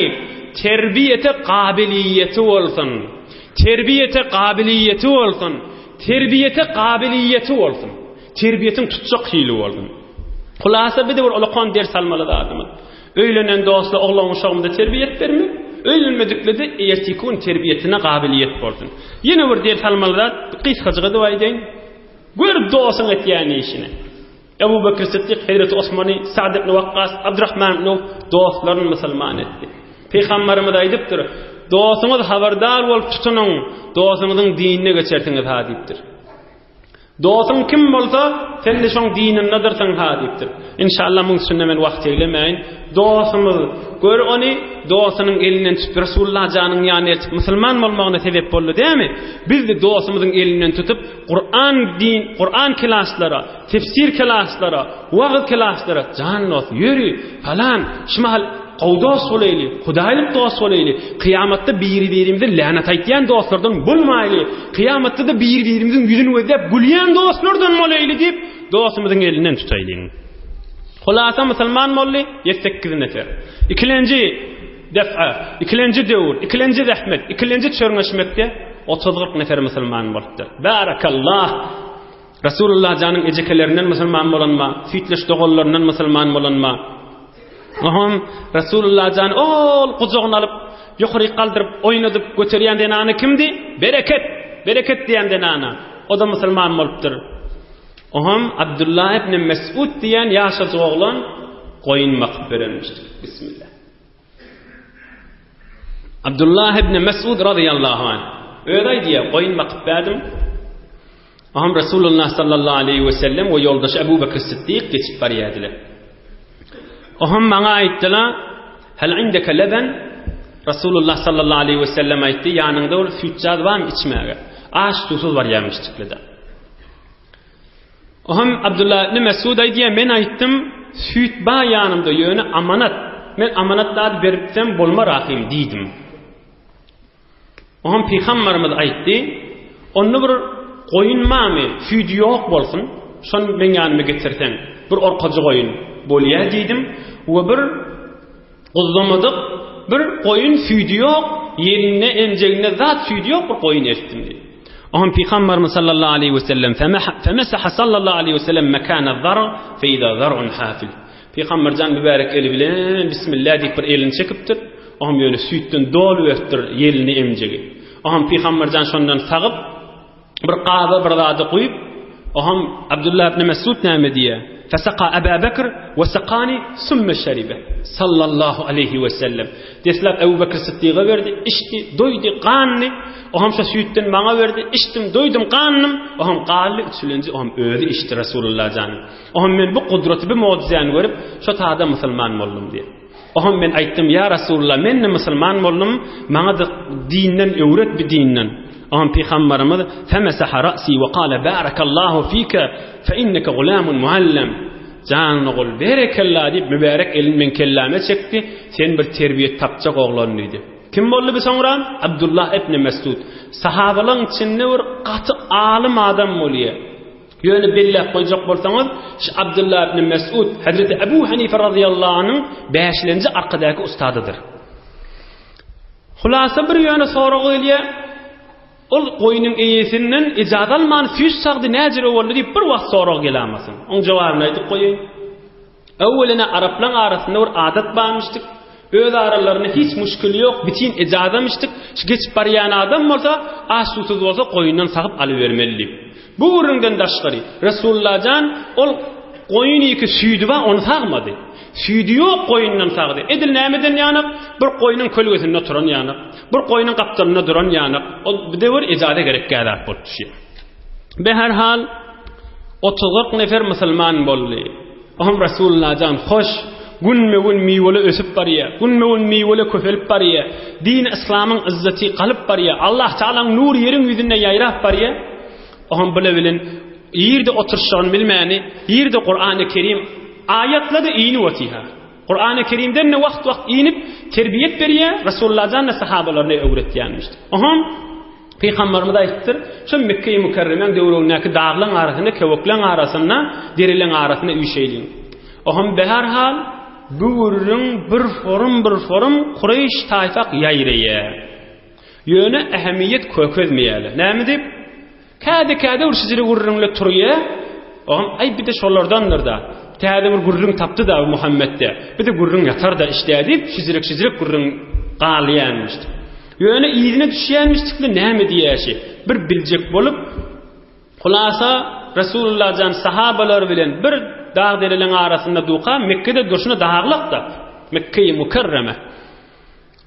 terbiýete gabiliýeti bolsun. Terbiýete gabiliýeti bolsun. Terbiýete gabiliýeti bolsun. Terbiýetiň tutjak hili bolsun. Hulasa bir-de bir ulakan ders almaly zadymyz. Öýlenen dostla oglan uşagymyza terbiýet bermek, öýlenmediklede erteki gün terbiýetine gabiliýet bolsun. Ýene bir ders almaly zat, gysgajyk edip aýdaýyn. Gör dostuň etýän işini. Ebu Bekr Siddik Hezreti Osmany, Sa'd ibn Wakkas, Abdurrahman ibn Awf dostlaryny musulman etdi. Pygamberimiz aýdypdyr, Dostuňyz habardar bolup tutunyň, dostuňyzyň dinine geçersiňiz ha diýipdir. Dostuň kim bolsa, sen-de şoň dinindedirsiň ha diýipdir. Inşallah muň üstünde men wagt eglemäýin. Dostumyz gör ony, dostunyň elinden tutup Resulullah janyň ýanyna eltip musulman bolmagyna sebep boldy dämi? Biz-de dostumyzyň elinden tutup Kuran din, Kuran klaslara, tefsir klaslara, wagyz klaslara jan dost, ýöri, falan, şu mahal gowy dost bolaýly, hudaýlyk dost bolaýly, kyýamatda biri-birimize länat aýtýan dostlardan bolmaýly, kyýamatda-da biri-birimiziň ýüzüni gözläp gülýän dostlardan bolaýly diýip, dostumyzyň elinden tutaýlyň. Hulasa musulman boldy, 7-8 nefer. Ikilenji Defa, ikilenji döwür, ikilenji zähmet, ikilenji çörňeşmekde otuz-kyrk nefer musulman bolupdyr. Barakallah! Resulullah janyň ejekelerinden musulman bolanma, süýtleş doganlaryndan musulman bolanma. Ohm Resulullah jan ol gujagyny alyp, ýokaryk galdyryp, oýnadyp göterýän zenany kimdi? Bereket! Bereket diýen zenana. O da musulman bolupdyr. Ohm Abdullah ibn Mesud diýen ýaşajyk oglan goýun bakyp berenmişdir. Bismillah. Abdullah ibn Mesud radıyallahu anh özi aýdýar, goýun bakyp berdim. Aham Resulullah sallallahu aleyhi ve sellem we ýoldaşy Ebu Bekir Siddik geçip barýardylar. Oham maňa aýtdylar, Hal indeke leben? Resulullah sallallahu aleyhi ve sellem aýtdy, ýanyňda bir süýtjaz barmy içmäge? Aç susuz barýarmyşdyklada. Ohm Abdullah ibn Mesud aýdýar, men aýtdym, süýt bar ýanymda, ýöne amanat. Men amanat zady beripsem bolmar ahym diýdim. Ohm pygamberimiz aýtdy, onda bir goýun barmy, süýdi ýok bolsun, şony meň ýanyma getirseň, bir orkajy goýun bolýar diýdim we bir Guzlamadyk bir goýun süýdi ýok, ýelinde, emjeginde zat süýdi ýok bir goýun eltdim diýdi. Oňa Pygamberimiz sallallahu aleýhi we sellem femesaha sallallahu aleýhi we sellem mekana zarg feýza zargun hafil. Pygamber jan mübärek eli bilen bismillah diýip bir elini çekipdir. Oňa ýöne süýtden doly beripdir ýelini, emjegi. Oňa Pygamber jan şondan sagyp bir gaba bir zady guýup, oham Abdullah ibn Mesud näme diýýär? Fesaka Aba Bekr we sakani sümme şeribe. Sallallahu aleyhi we sellem. Deslap Ebu Bekr Siddiga berdi, içdi, doýdy, gandy. Oham şo süýtden maňa berdi, içdim, doýdum, gandym. Oham galdy, üçülenji oham özi içdi Resulullah janyň. Oham men bu gudraty, bu mugjizäni görüp, şo tada musulman boldum diýýär. Oňa men aýtdym, Ýa Resulullah, men-de musulman boldum, maňa-da dinden öwret bi dinden. Oňa Pygamberimiz, Femesaha ra'si we kale barakallahu fike, fe inneke gulamun muallem. Jan ogul, berekella diýip, mübärek elini meň kelläme çekdi, sen bir terbiýe tapjak oglan diýdi. Kim boldy bi soňra? Abdullah ibn Mesud. Sahabalaryň içinde bir gaty alym adam bolýar. Ýöne belläp goýjak bolsaňyz, şu Abdullah ibn Mesud Hezreti Ebu Hanife razyýallahu anhuň bäşilenji arkadaky ustadydyr. Hulasa bir ýöne sorag gelýär, ol goýnuň eýesinden ijazat alman süýt sagdy näjere boldy diýip bir wagt sorag gelamasyn. Oň jogabyny aýdyp goýaýyn. Öwwelene araplaň arasynda bir adat barmyşdyk. Öz aralarynda hiç muşkili ýok, bitin ejazamyşdyk. Şu geçip barýan adam bolsa, aç-susuz bolsa goýundan sagyp alybermeli diýip. Bu gürrüňden daşgary, Resulla jan ol goýun iki süýdi bar, ony sagmady. Süýdi ýok goýundan sagdy. Edil nämeden ýanak? Bir goýnuň kölgesinde oturan ýanak. Bir goýnuň gapdalynda duran ýanak. Ol bir de bir ejaza gerek zat bolup düşýär. Beherhal 30-40 nefer musulman boldy. Ohm Resulullah jan hoş, günme-gün miweli ösüp barýar. Günme-gün miweli köpelip barýar. Din yslamyň yzzaty galyp barýar. Allah Taalaň nury ýeriň ýüzünde ýaýrap barýar. Ohm bile bilen ýerde oturyşyny bilmäni, ýerde Kurany Kerim aýatlary inip otyha. Kurany Kerimden ne wagt-wagt inip terbiýet berýär, Resulullah jan sahabalaryna öwretýärmiş. Ohm Pygamberimiz aýdypdyr, Şu Mekge-i Mükerremäň döwregindäki daglaň arasynda, köwekleň arasynda, dereleň arasynda üýşeýliň. Ohm beherhal bu gürrüň bir forum bir forum Kureýş taýfak ýaýraýar. Ýöne ähemiýet kökezmeýärler. Näme diýip? Käde-käde bir şijire gürrüňle turýar. Ohm aý bir-de şolardandyr-da. Täze bir gürrüň tapdy-da Muhammet-de. Bir-de gürrüň ýatar-da işdä diýip, şijirek-şijirek gürrüň galýarmyş. Ýöne yzyna düşýänmişdikle näme diýýäşi, bir biljek bolup, hulasa Resulullah jan sahabalary bilen bir dag-dereleň arasynda duka, Mekgede durşuna daglyk-da, Mekge-i Mükerreme.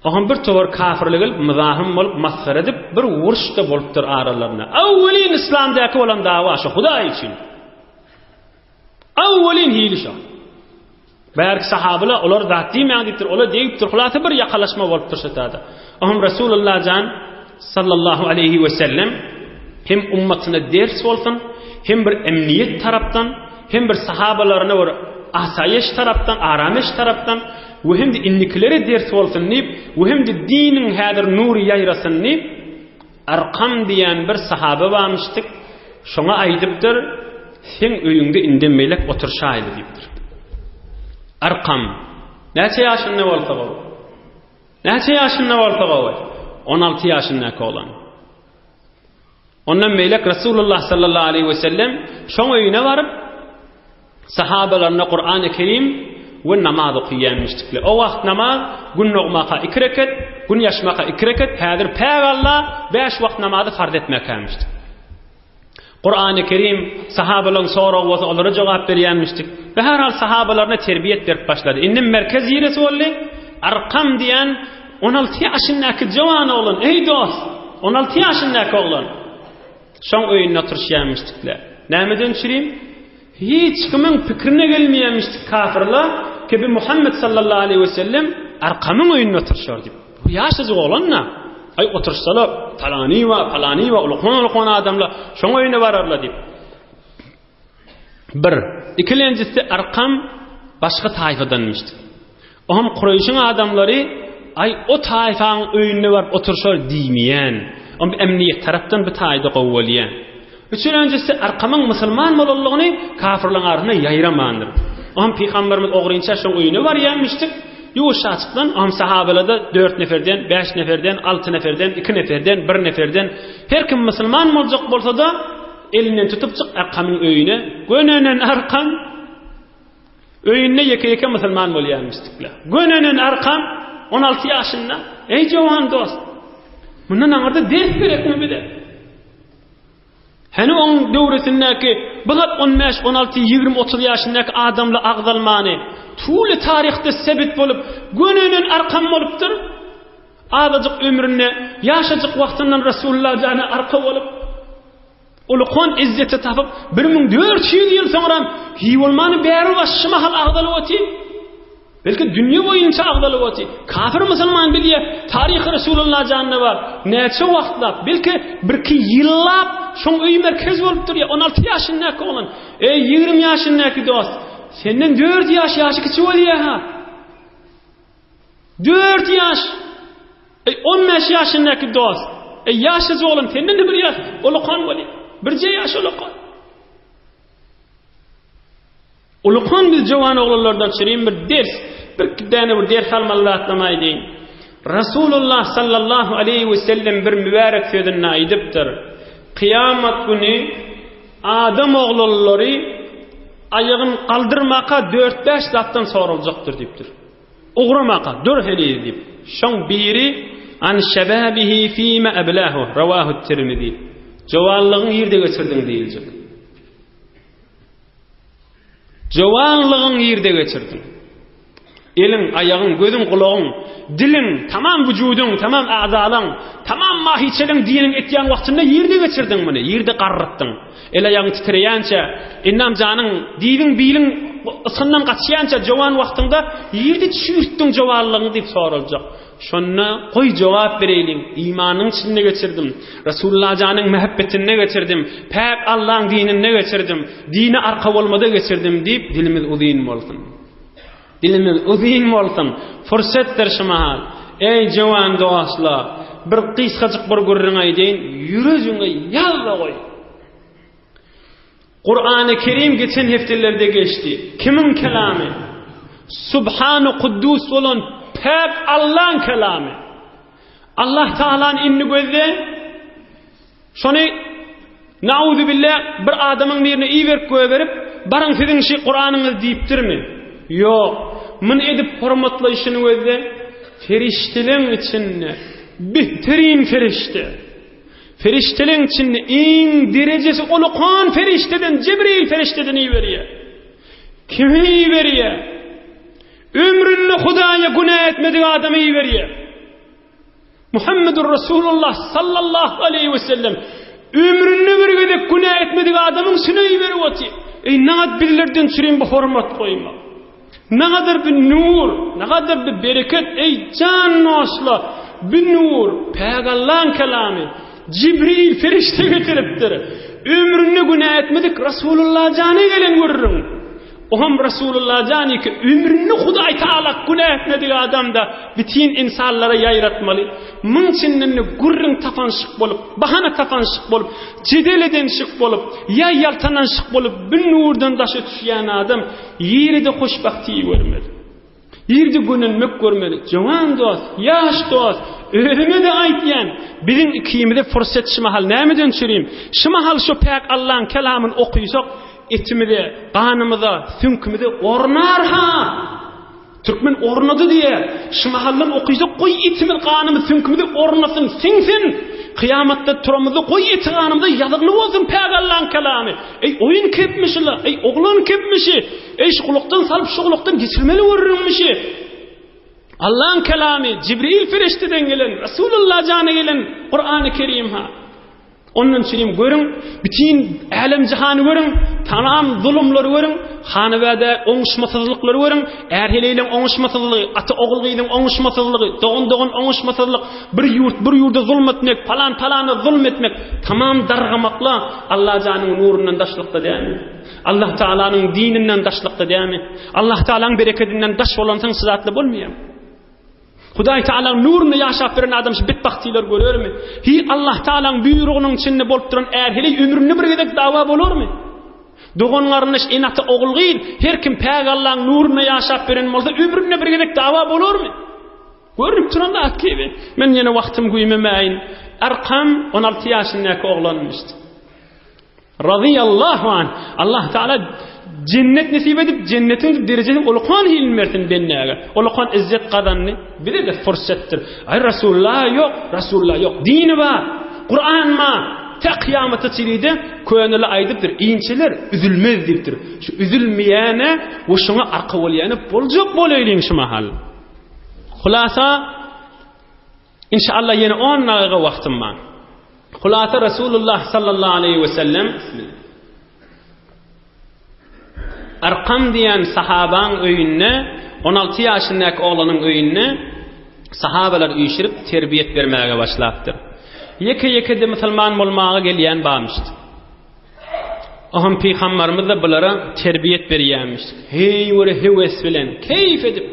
Oňam bir towar kafirler gelip, myzahym bolup, masgara edip, bir uruş-da bolupdyr aralarynda. Awwelin yslamdaky bolan dawa şo, Hudaý üçin. Awwelin hili şo. Bärki sahabylar olar zat diýmäň diýipdir, olar degipdir. Hulasa bir ýakalaşma bolupdyr şu tada. Ohm Resulullah jan sallallahu aleyhi we sellem hem ummatyna ders bolsun, hem bir emniyet tarapdan, hem bir sahabalaryna bir asaýyş tarapdan, arameş tarapdan we hem de indikilere ders bolsun diýip, we hem de diniň häzir nury ýaýrasyn diýip, Arkam diýen bir sahaba barmyşdyk, şoňa aýdypdyr, Seň öýüňde indem melek oturşaýly diýipdir. Arkam, näçe ýaşynda bolsa gowy? Näçe ýaşynda bolsa gowy? 16 ýaşyndaky oglan. Ondan beýlek Resulullah sallallahu aleyhi we sellem şoň öýüne baryp, Sahabalaryna Kurany Kerim we namaz okaýanmyşdykly. O wagt namaz gün dogmaka iki reket, gün ýaşmaka iki reket, häzir päk Alla bäş wagt namazy farz etmekämişdik. Kurany Kerim sahabalaryň soragy bolsa olara jogap berýänmişdik. Beherhal sahabalaryna terbiýet berip başlady. Indi merkez ýeresi boldy. Arkam diýen 16 ýaşyndaky jowan oglan, eý dost, 16 ýaşyndaky oglan. Şoň öýünde oturyşýanmyşdyklar. Nämeden çürim? Hiç kimiň pikrine gelmeýänmişdik kafirler, ki bi Muhammet sallallahu aleyhi ve sellem arkamyň öýünde oturyşar diýip. Bu ýaşajyk oglan-da. Aý oturyşsalar, palany bar, palany bar, ulkan-ulkan adamlar şoň öýüne bararlar diýip. Bir. Ikilenjisi Arkam başga taýfadanmyşdy. Oňam Kureýşiň adamlary aý o taýfaň öýünde baryp oturşar diýmeýän. Oň emniýet tarapdan bu taýda gowy bolýan. Üçünjisi Arkamyň musulman bolanlygyny kafirlaryň arasynda ýaýramandyr. Oňam pygamberimiz ogrynça şoň öýüne barýanmyşdyk. Ýuwaşjaçykdan oňam sahabalada dört neferden, bäş neferden, alty neferden, iki neferden, bir neferden her kim musulman boljak bolsa-da Elinden tutup çyk Arkamyň öýüne, gönenen Arkam öýünde ýeke-ýeke musulman bolýarmyşdyklar. Gönenen Arkam 16 ýaşynda, eý jowan dost, mundan aňyrda ders gerekmi bize? Hany oň döwresindäki bu zat 15, 16, 20, 30 ýaşyndaky adamly agzalmany tuly taryhda sebit bolup, gönenen Arkam bolupdyr. Azajyk ömründe, ýaşajyk wagtyndan Resulullah jana arka bolup, ulukan izzeti tapyp, 1400 ýyl soňram hiý bolmany bäri baş şu mahal agzalyp otyr. Belki dünýe boýunça agzalyp otyr. Kafir musulman bilýär, taryhy Resulullah janda bar. Näçe wagtlap, belki birki ýyllap şoň öýi merkez bolup durýar. 16 ýaşyndaky oglan, eý 20 ýaşyndaky dost, senden 4 ýaş ýaşy kiçi bolýar-ha. Dört ýaş! Eý, 15 ýaşyndaky dost! Eý, ýaşajyk oglan, senden-de bir ýaş ulukan bolýar. Birje ýaş ulukan. Ulukan biz jowan oglanlardan çyrin bir ders, bir däne bir ders almaly zatlamy aýdaýyn. Rasulullah sallallahu aleyhi we sellem bir mübärek sözünde aýdypdyr. Kyýamat güni adam oglanlary aýagyn galdyrmaka dört-bäş zatdan soraljakdyr diýipdir. Ugramaka, dur heniz diýip. Şoň biri an şebabihi fima ablahu rawahu Tirmizi. Jowanlygyň nirde geçirdiň diýiljek. Jowanlygyň nirde geçirdiň? Eliň, aýagyň, gözüň, gulagyň, diliň, tamam wujudyň, tamam agzalaň, tamam mahiçeliň diniň etýän wagtynda ýerde geçirdiň muny, ýerde garrypdyň. El-aýagyň titreýänçä, endam janyň, diziň, biliň ysgyndan gaçýança jowan wagtyňda ýerde çüýrtdiň jowanlygyňy diýip soraljak. Şonda goý jogap bereýliň, imanyň içinde geçirdim, Resulullah janyň mähebbetinde geçirdim, päk Allaň dininde geçirdim, dine arka bolmada geçirdim diýip dilimiz uzyn bolsun. Dilimiz uzyn bolsun, fursatdyr şu mahal. Eý jowan dostlar, bir gysgajyk bir gürrüň aýdaýyn, ýürejiňe ýaz-da goý. Kurany Kerim geçen hepdelerde geçdi. Kimiň kelamy? Subhanu Kuddus bolan päk Allaň kelamy. Allah Taalany indi gözle. Şony Nauzubilla bir adamyň birine iberip goýberip, baryň siziň şi Kuranyňyz diýipdirmi? Ýok. Muny edip hormatlaýşyny gözle. Ferişteleň içinde behterin ferişte. Ferişteleň içinde iň derejesi ulukan ferişteden Jibril ferişteden iberýär. Kime iberýär? Ömründe Hudaýa günä etmedik adama iberýär. Muhammedur Rasulullah sallallahu aleyhi ve sellem ömründe bir gezek günä etmedik adamyň süne iberip otyr. Ey nagat bizlerden çürim bu hormat goýmak. Nagadar bir nur, nagadar bir bereket, ey jan dostlar, bir nur, päk Allaň kelamy, Jibril ferişte getiripdir. Ömründe günä etmedik Rasulullah jana gelen gürrüň. Ohm Rasulullah jany ki ömründe Hudaý Taala günä etmedik adamda bütin insanlara ýaýratmaly. Muň içinden gürrüň tapanşyk bolup, bahana tapanşyk bolup, jedel edenşik bolup, ýa ýaltananşyk bolup, bir nurdan daşa düşýän adam Ýeride hoşbagty görmeli. Ýerde gönenmek görmeli. Jowan dost, ýaş dost, özüme-de aýtýan, biziň ikimize fursat şu mahal nämeden çürim? Şu mahal şu päk Allaň kelamyny okysak, etimize, ganymyza, süňkümize ornar-ha! Türkmen ornady diýýär. Şu mahaldan okysak, goý etimiz, ganymyz, süňkümize ornasyn, siňsin. Kyýamatda turamyzda goý eti ganymyza ýazygly bolsun päk Allaň kelamy. Eý oýun kepmişi-la, eý oglan kepmişi, eý şu gulakdan salyp şu gulakdan geçirmeli gürrüňmişi. Allaň kelamy Jibril perişdeden gelen, Resulullah jana gelen Kurany Kerim ha. Ondan çirim görüň, bütin älem jahany görüň, tamam zulumlary görüň, hanabada oňuşmasyzlyklary görüň, är-heleýleň oňuşmasyzlygy, ata ogul-gyzyň oňuşmasyzlygy, dogan-dogan oňuşmasyzlyk, bir ýurt bir ýurda zulum etmek, palan palana zulum etmek, tamam dargamakla Allah janyň nurundan daşlykda dälmi? Allah Taalanyň dininden daşlykda dälmi? Allah Taalanyň berekedinden daş bolansoň şu zatlar bolmaýar. Hudaý Taalanyň nurunda ýaşap ýören adam şu betbagtçylyklary görermi? Hi Allah Taalanyň buýrugynyň içinde bolup duran är-heleý ömründe bir gezek dawa bolarmy? Dogan-garyndaş, ene-ata, ogul-gyz, her kim päk Allaň nurunda ýaşap ýören bolsa, ömründe bir gezek dawa bolarmy? Görnüp duran zat kibi. Men ýene wagtym güýmemäýin. Arkam 16 ýaşyndaky oglanmyşdy. Razyýallahu anh. Allah Taala jennet nesip edip, jennetiň derejesini ulukan hilini bersin bendäge. Ulukan izzet gazandy. Bize-de fursatdyr. Aý Rasulullah ýok, Rasulullah ýok. Dini bar. Kur'an bar. Ta kyýamata çenli-de köneli aýdypdyr, inçeler üzülmez diýipdir. Şu üzülmeýäne we şoňa arka bolýana boljak bolaýlyň şu mahal. Hulasa Inşallah ýene 10 dagyga wagtym bar. Hulasa Resulullah sallallahu aleyhi ve sellem Arkam diýen sahabaň öýünde 16 ýaşyndaky oglanyň öýünde sahabalar üýşürip terbiýet bermäge başlapdyr. Ýeke-ýeke-de musulman bolmaga gelýän barmyşdy. Ohm pygambarymyz-da bulara terbiýet berýärmiş. Heý bir höwes bilen, keýf edip.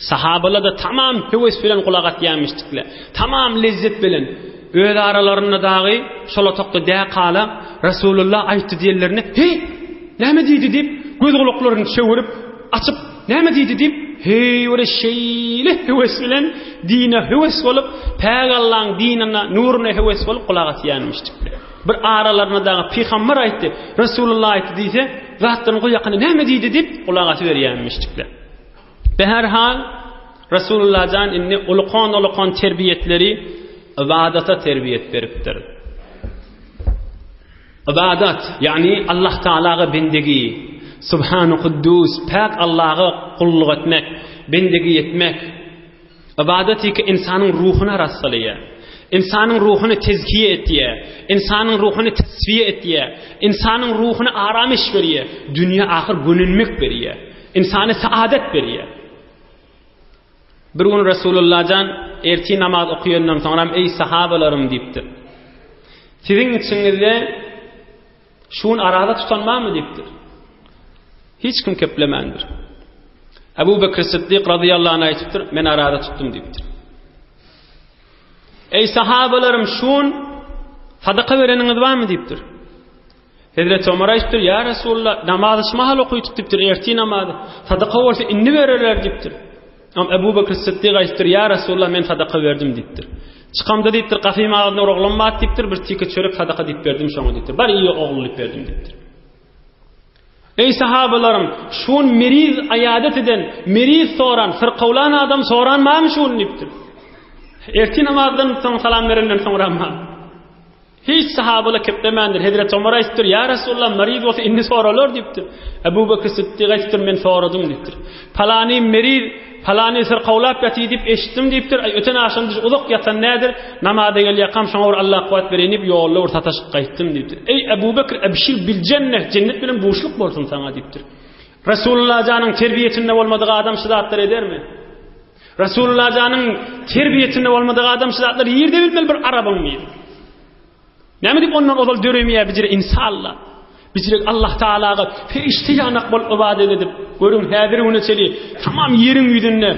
Sahabalar-da tamam höwes bilen gulak asýarmyşdyklar. Tamam lezzet bilen. Öz aralarynda dagy şol otagda däkala Resulullah aýtdy diýenlerinde, "Heý, näme diýdi?" diýip, göz-gulaklaryny çöwürip, açyp, "Näme diýdi?" diýip, heý bir şeýle höwes bilen dine höwes bolup, päk Allaň dinine, nuruna höwes bolup gulak asýarmyşdyklar. Bir aralaryna dagy pygamber aýtdy, Resulullah aýtdy diýse, zatlaryny goý ýakyna näme diýdi diýip, gulak asyberýärmişdikler. Beherhal, Resulullah jan indi ulukan-ulukan terbiýetleri ybadata terbiýet beripdir. Ybadat, ýagny Allah Taalaga bendegi, Subhanu Kuddus, päk Allaha gulluk etmek. Bendegi etmek. Ybadat ýeke ynsanyň ruhuny arassalaýar. Ynsanyň ruhuny tezkiýe etýär. Ynsanyň ruhuny tesfiýe etýär. Ynsanyň ruhuny aramyş berýär. Dünýä ahyr gönenmek berýär. Ynsana saadet berýär. Bir gün Resulullah jan ertir namaz okaýandan soňram eý sahabalarym diýipdir. Siziň içiňizde Şu gün araza tutan barmy diýipdir. Hiç kim keplemändir. Ebu Bekr Siddik razyýallahu anh aýdypdyr, men araza tutdum diýipdir. Eý sahabalarym şu gün sadaka bereniňiz barmy diýipdir. Hezreti Omar aýdypdyr, ýa Resulullah, namazy şu mahal okydyk diýipdir, ertir namazy. Sadaka bolsa indi bererler diýipdir. Am Ebu Bekr Siddik aýdypdyr, Ýa Resulallah, men sadaka berdim diýipdir. Çykamda diýipdir, gapym agzynda bir oglan bar diýipdir, bir tike çörek sadaka diýip berdim şoňa diýipdir. Bar iýe ogul diýip berdim diýipdir. Eý sahabalarym, şu gün meriz aýadat eden, meriz soran, syrkawlan adam soran barmy şu gün diýipdir. Ertir namazdan soň salam berenden soňra Hiç sahabalar keplemändir. Hezreti Omar aýdypdyr, Ýa Resulallah, meriz bolsa indi soralar diýipdir. Ebu Bekr Siddik aýdypdyr, men soradym diýipdir. Palany meriz, palany syrkawlap ýatyr diýip eşitdim diýipdir. Aý, öten agşam düş uzak ýatan nädir? Namaza gelýärkam şoňa bir Allah kuwwat bereýin diýip ýolda bir sataşyp gaýtdym diýipdir. Eý Ebu Bekr, ebşir bil jenneh, jennet bilen buşluk bolsun saňa diýipdir. Resulullah janyň terbiýesinde bolmadyk adam şu zatlary edermi? Resulullah janyň terbiýesinde bolmadyk adam şu zatlary ýerde bilmeli bir arabyň biri. Näme diýip ondan ozal döremeýär bijire insalla. Bijire Allah Taalaga perişde ýanak bolup ibadet edip, görüň häzir güne çeli tamam ýeriň ýüzünde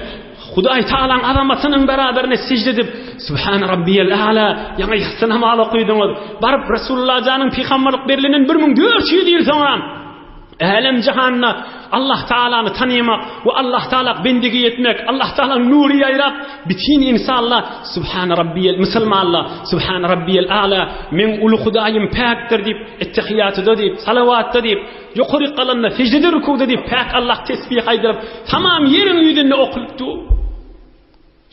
Hudaý Taalaň azamatynyň beraberine sejde edip, Subhan Rabbiyel A'la, ýaňy ýassy namaz okydyňyz. Baryp Resulullah janyň pygamberlik berlenden 1400 ýyl soňra Älem-jahanda Allah Taalany tanymak we Allah Taala bendigi etmek, Allah Taalaň nury ýaýrap, bütin insanlar Subhan Rabbiyel musulmanlar Subhan Rabbiyel A'la, meň uly Hudaýym päkdir diýip, ettehiýatyda diýip, salawatda diýip, ýokaryk galanda seždede rüküwde diýip, päk Allah tesbih aýdyryp, tamam ýeriň ýüzünde okulyp dur.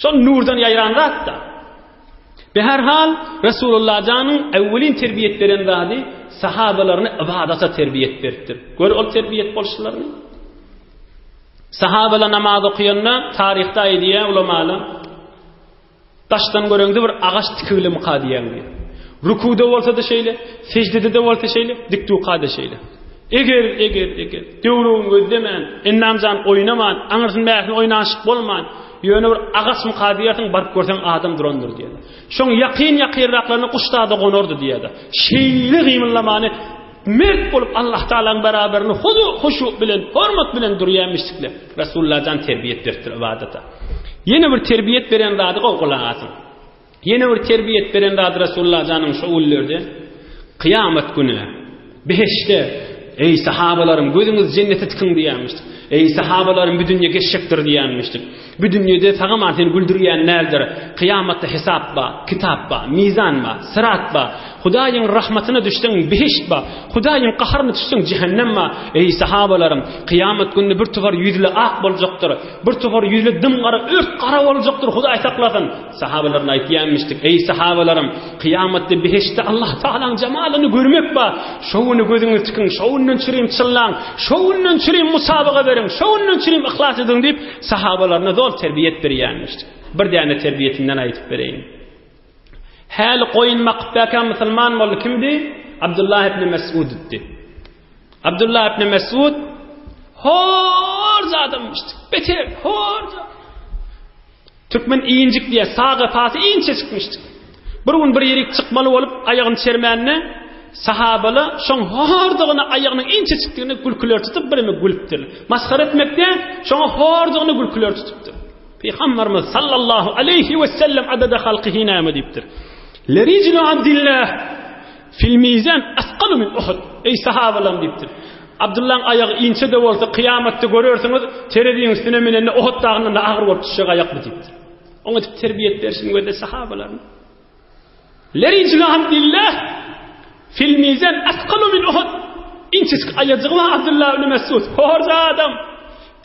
Şol nurdan ýaýran zat-da. Beherhal, Resulullah janyň äwwelin terbiýet beren zady sahabalaryny ybadata terbiýet beripdir. Gör ol terbiýet bolşlaryny. Sahabalar namaz okuyanda taryhda aýdýar ulamalar, daşdan göreňde bir agaç tikiglimika diýýän diýýär. Rukuda bolsa-da şeýle, seždede-de bolsa şeýle, dik duka-da şeýle. Eger, eger, eger, döwrügiňi gözlemän, endam-jan oýnaman, aňyrsyn-bärsini oýnaşyp bolman, ýöne bir agaçmyka diýersiň, baryp görseň adam durandyr diýerler. Şoň ýakyn-ýakynraklaryna guş zada gonardy diýerler. Şeýle gymyldamany mert bolup Allah Tagalaň beraberinde huzu, huşu bilen, hormat bilen durýarmyşdyklar. Resulullah jan terbiýet beripdir ybadata. Ýene bir terbiýet beren zady gowy gulak asyň. Ýene bir terbiýet beren zady Resulullah janyň şo günlerde kyýamat güni behişde Eý sahabalarym gözüňizi jennete tikiň diýýärmişdik. Eý sahabalarym bu dünýe geçjekdir diýýärmişdik. Bu dünýede sagaman seni güldürýän däldir. Kyýamatda hesap bar, kitap bar, mizan bar, syrat bar. Hudaýyň rahmatyna düşseň behişt bar. Hudaýyň gaharyna düşseň jähennem bar. Eý sahabalarym kyýamat gününde bir topar ýüzli ak boljakdyr. Bir topar ýüzli dym gara, ört gara boljakdyr. Hudaý saklasyn. Sahabalaryna aýtýarmyşdyk, Eý, sahabalarym, kyýamatda behiştde Allah Tagalaň jemalyny görmek bar. Şo güni gözüňizi tikiň, şo günden çürim çyllaň, şo günden çürim musabaga beriň, şo günden çürim yhlas ediň diýip, sahabalaryna zol terbiýet berýärmişdik. Bir däne terbiýetinden aýdyp bereýin. Häli goýun bakyp bäkä musulman boldy kimdi? Abdullah ibn Mesuddy. Abdullah ibn Mesud horja adamyşdy. Beter horja. Türkmen injik diýýär, sag gapasy inçejikmişdik. Bir gün bir ýerik çykmaly bolup, aýagyny çermände, sahabala şoň hordugyna aýagynyň inçejikdigine gülküleri tutup bireme gülüpdir. Masgara etmek däl, şoňa hordugyna gülküleri tutupdyr. Pygamberimiz sallallahu aleýhi we sellem adada halkyhi näme diýipdir? Lerijlu Abdillah fil mizan asqalu min Uhud. Eý sahabalarym diýipdir. Abdyllaň aýagy inçe-de bolsa, kyýamatda görersiňiz, tereziň üstüne münende Uhud dagyndan-da agyr bolup düşjek aýak bu diýipdir. Oňa edip terbiýet berşini gözle sahabalaryny. Lerijlu Abdillah fil mizan asqalu min Uhud. Inçejik aýajygy bar Abdullah ibn Mesud. Horja adam.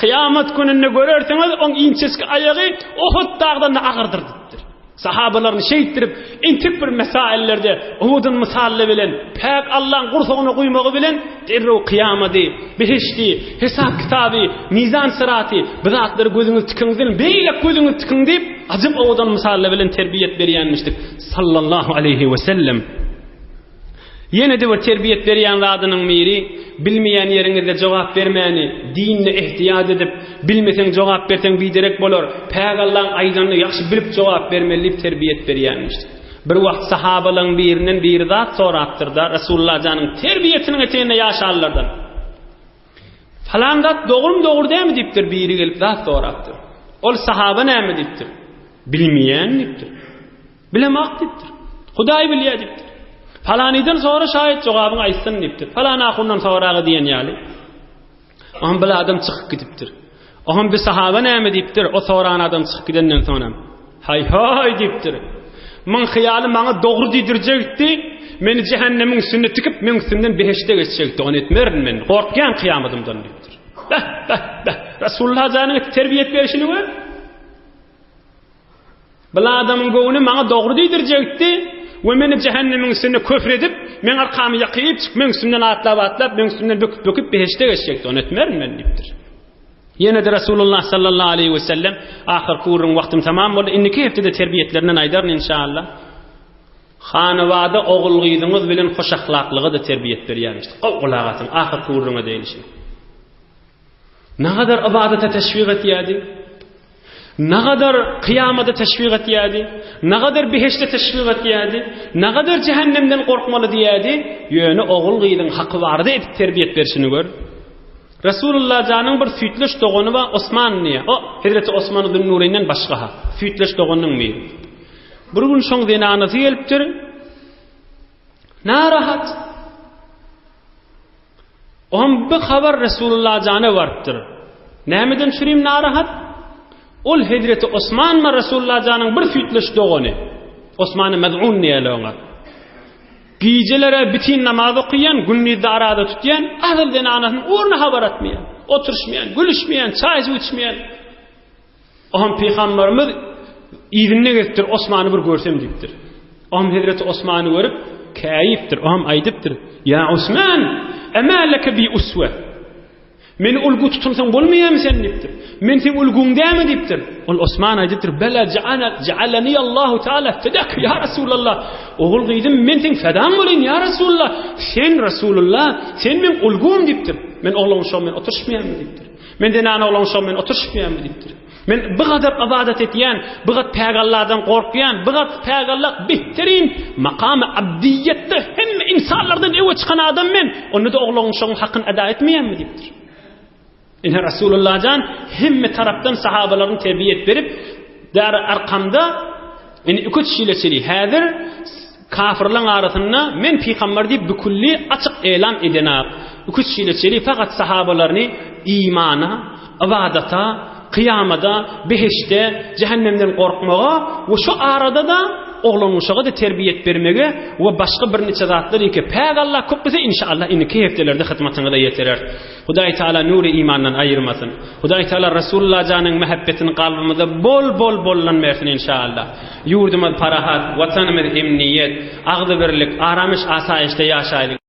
Kyýamat gününde görersiňiz, oň inçejik aýagy Uhud dagdan-da agyrdyr diýipdir. Sahabalaryny şeýtdirip, entek bir mesaillerde owadan mysallar bilen, päk Allaň gursagyna guýmagy bilen derrew kyýamady, behişdi, hesap-kitaby, mizan-syraty, bu zatlary gözüňizi tikiňizden beýlek gözüňizi tikiň diýip, ajap owadan mysallar bilen terbiýet berýänmişdik. Sallallahu aleýhi we sellem. Ýene-de bir terbiýet berýän zadynyň biri, bilmeýän ýeriňizde jogap bermäni, dinde ehtiýat edip, bilmeseň jogap berseň biderek bolar, päk Allaň aýdanyny ýagşy bilip jogap bermeli diýip terbiýet berýänmiş. Bir wagt sahabalaryň birinden biri zat sorapdyr-da, Resulullah janyň terbiýetiniň eteginde ýaşanlardan. Falan zat dogrumy dogry dälmi diýipdir, biri gelip zat sorapdyr. Ol sahaba näme diýipdir? Bilmeýän diýipdir. Bilemok diýipdir. Hudaý bilýär diýipdir. Palanydan sora şaýat jogabyňy aýtsyn diýipdir. Falan ahundan soraga diýen ýaly. Oňam bir adam çykyp gidipdir. Oňam bir sahaba näme diýipdir? O soran adam çykyp gidenden soňam. Haý haý diýipdir. Muň hyýaly maňa dogry diýdirjekdi. Meni jähennemiň üstünde tikip, meň üstümden behişde geçjekdi. Ony etmerin men. Gorkýan kyýamadymdan diýipdir. Beh, beh, beh. Resulullah janyň terbiýet berişini gör. Bil adamyň göwni maňa dogry diýdirjekdi we meni jähennemiň üstünde köfr edip, meň arkamy ýakyp çyk, meň üstümden atlap-atlap, meň üstümden böküp-böküp behişde geçjekdi, ony etmerin men diýipdir. Ýene-de Resulullah sallallahu aleýhi we sellem ahyrky gürrüň wagtym tamam boldy. Indiki hepdede terbiýetlerinden aýdaryn inşallah. Hanabada ogul-gyzyňyz bilen hoşahlaklyga-da terbiýet berýärmişdik. Gowy gulak asyň, ahyrky gürrüňe degişli. Nagadar ybadata teşwik etýärdi. Nagadar kyýamada teşwik etýärdi. Nagadar behişde teşwik etýärdi. Nagadar jähennemden gorkmaly diýýärdi. Ýöne ogul-gyzyň haky barada edip terbiýet berşini gör. Resulullah janyň bir süýtleş dogany bar, Osman diýýär. O, Hezreti Osman Zünnurinden başga-ha. Süýtleş doganynyň biri. Bir gün şoň zenanasy gelipdir. Narahat. Oňam bu habar Resulullah jana barypdyr. Nämeden çürim narahat? Ol hezreti Osman bar Resulullah janyň bir süýtleş dogany. Osmany Mez'un diýerler oňa. Gijelere bitin namaz okaýan, gündizde arada tutýan, azyl zenanasynyň ugruna habar atmaýan, oturyşmaýan, gülüşmeýän, çaý-suw içmeýän. Oňam pygamberimiz yzynda gezipdir, Osmany bir görsem diýipdir. Oňam hezreti Osmany görüp, käýipdir, oňam aýdypdyr, Ýa Osman, emä leke bi uswe? Meni ulgy tutunsaň bolmaýarmy sen diýipdir. Men seň ulgyň dälmi diýipdir. Ol Osman aýdypdyr, Bela ja'alani Allahu Teala fedak ýa Resulallah. Ogul gyzym men seň fedaň bolaýyn ýa Resulallah. Sen Resulullah, sen meň ulgym diýipdir. Men oglan şo men oturyşmaýarmy diýipdir. Men zenan oglan şo men oturyşmaýarmy diýipdir. Men bu gadar ybadat etýän, bu gat päk Allahdan gorkýan, bu gat päk Allah behterin makamy abdiýetde hemme insanlardan öňe çykan adam men. Onda-da oglan şoň hakyny eda etmeýänmi diýipdir. Ine Rasulullah jan hemme tarapdan sahabalaryny terbiýet berip, dar arkamda indi iki üç ýyla çenli häzir Kafyrlaň arasynda men pygamber diýip bükülli açyk elan edenak. Iki-üç ýyla çenli fakat sahabalaryny imana, ybadata, kyýamada, behişde, jähennemden gorkmaga we şu arada-da oglan-uşaga-da terbiýet bermege we başga birniçe zatlar ýeke päk Allah köp bilse inşallah indiki hepdelerde hyzmatyňyza ýetireris. Hudaý Taala nury imandan aýyrmasyn. Hudaý Taala Rasulullah janyň mähebbetini kalbymyza bol bol boldan bersin inşallah. Ýurdumyz parahat, watanymyz emniýet, agzybirlik, aramyş asaýyşda ýaşaýlyk.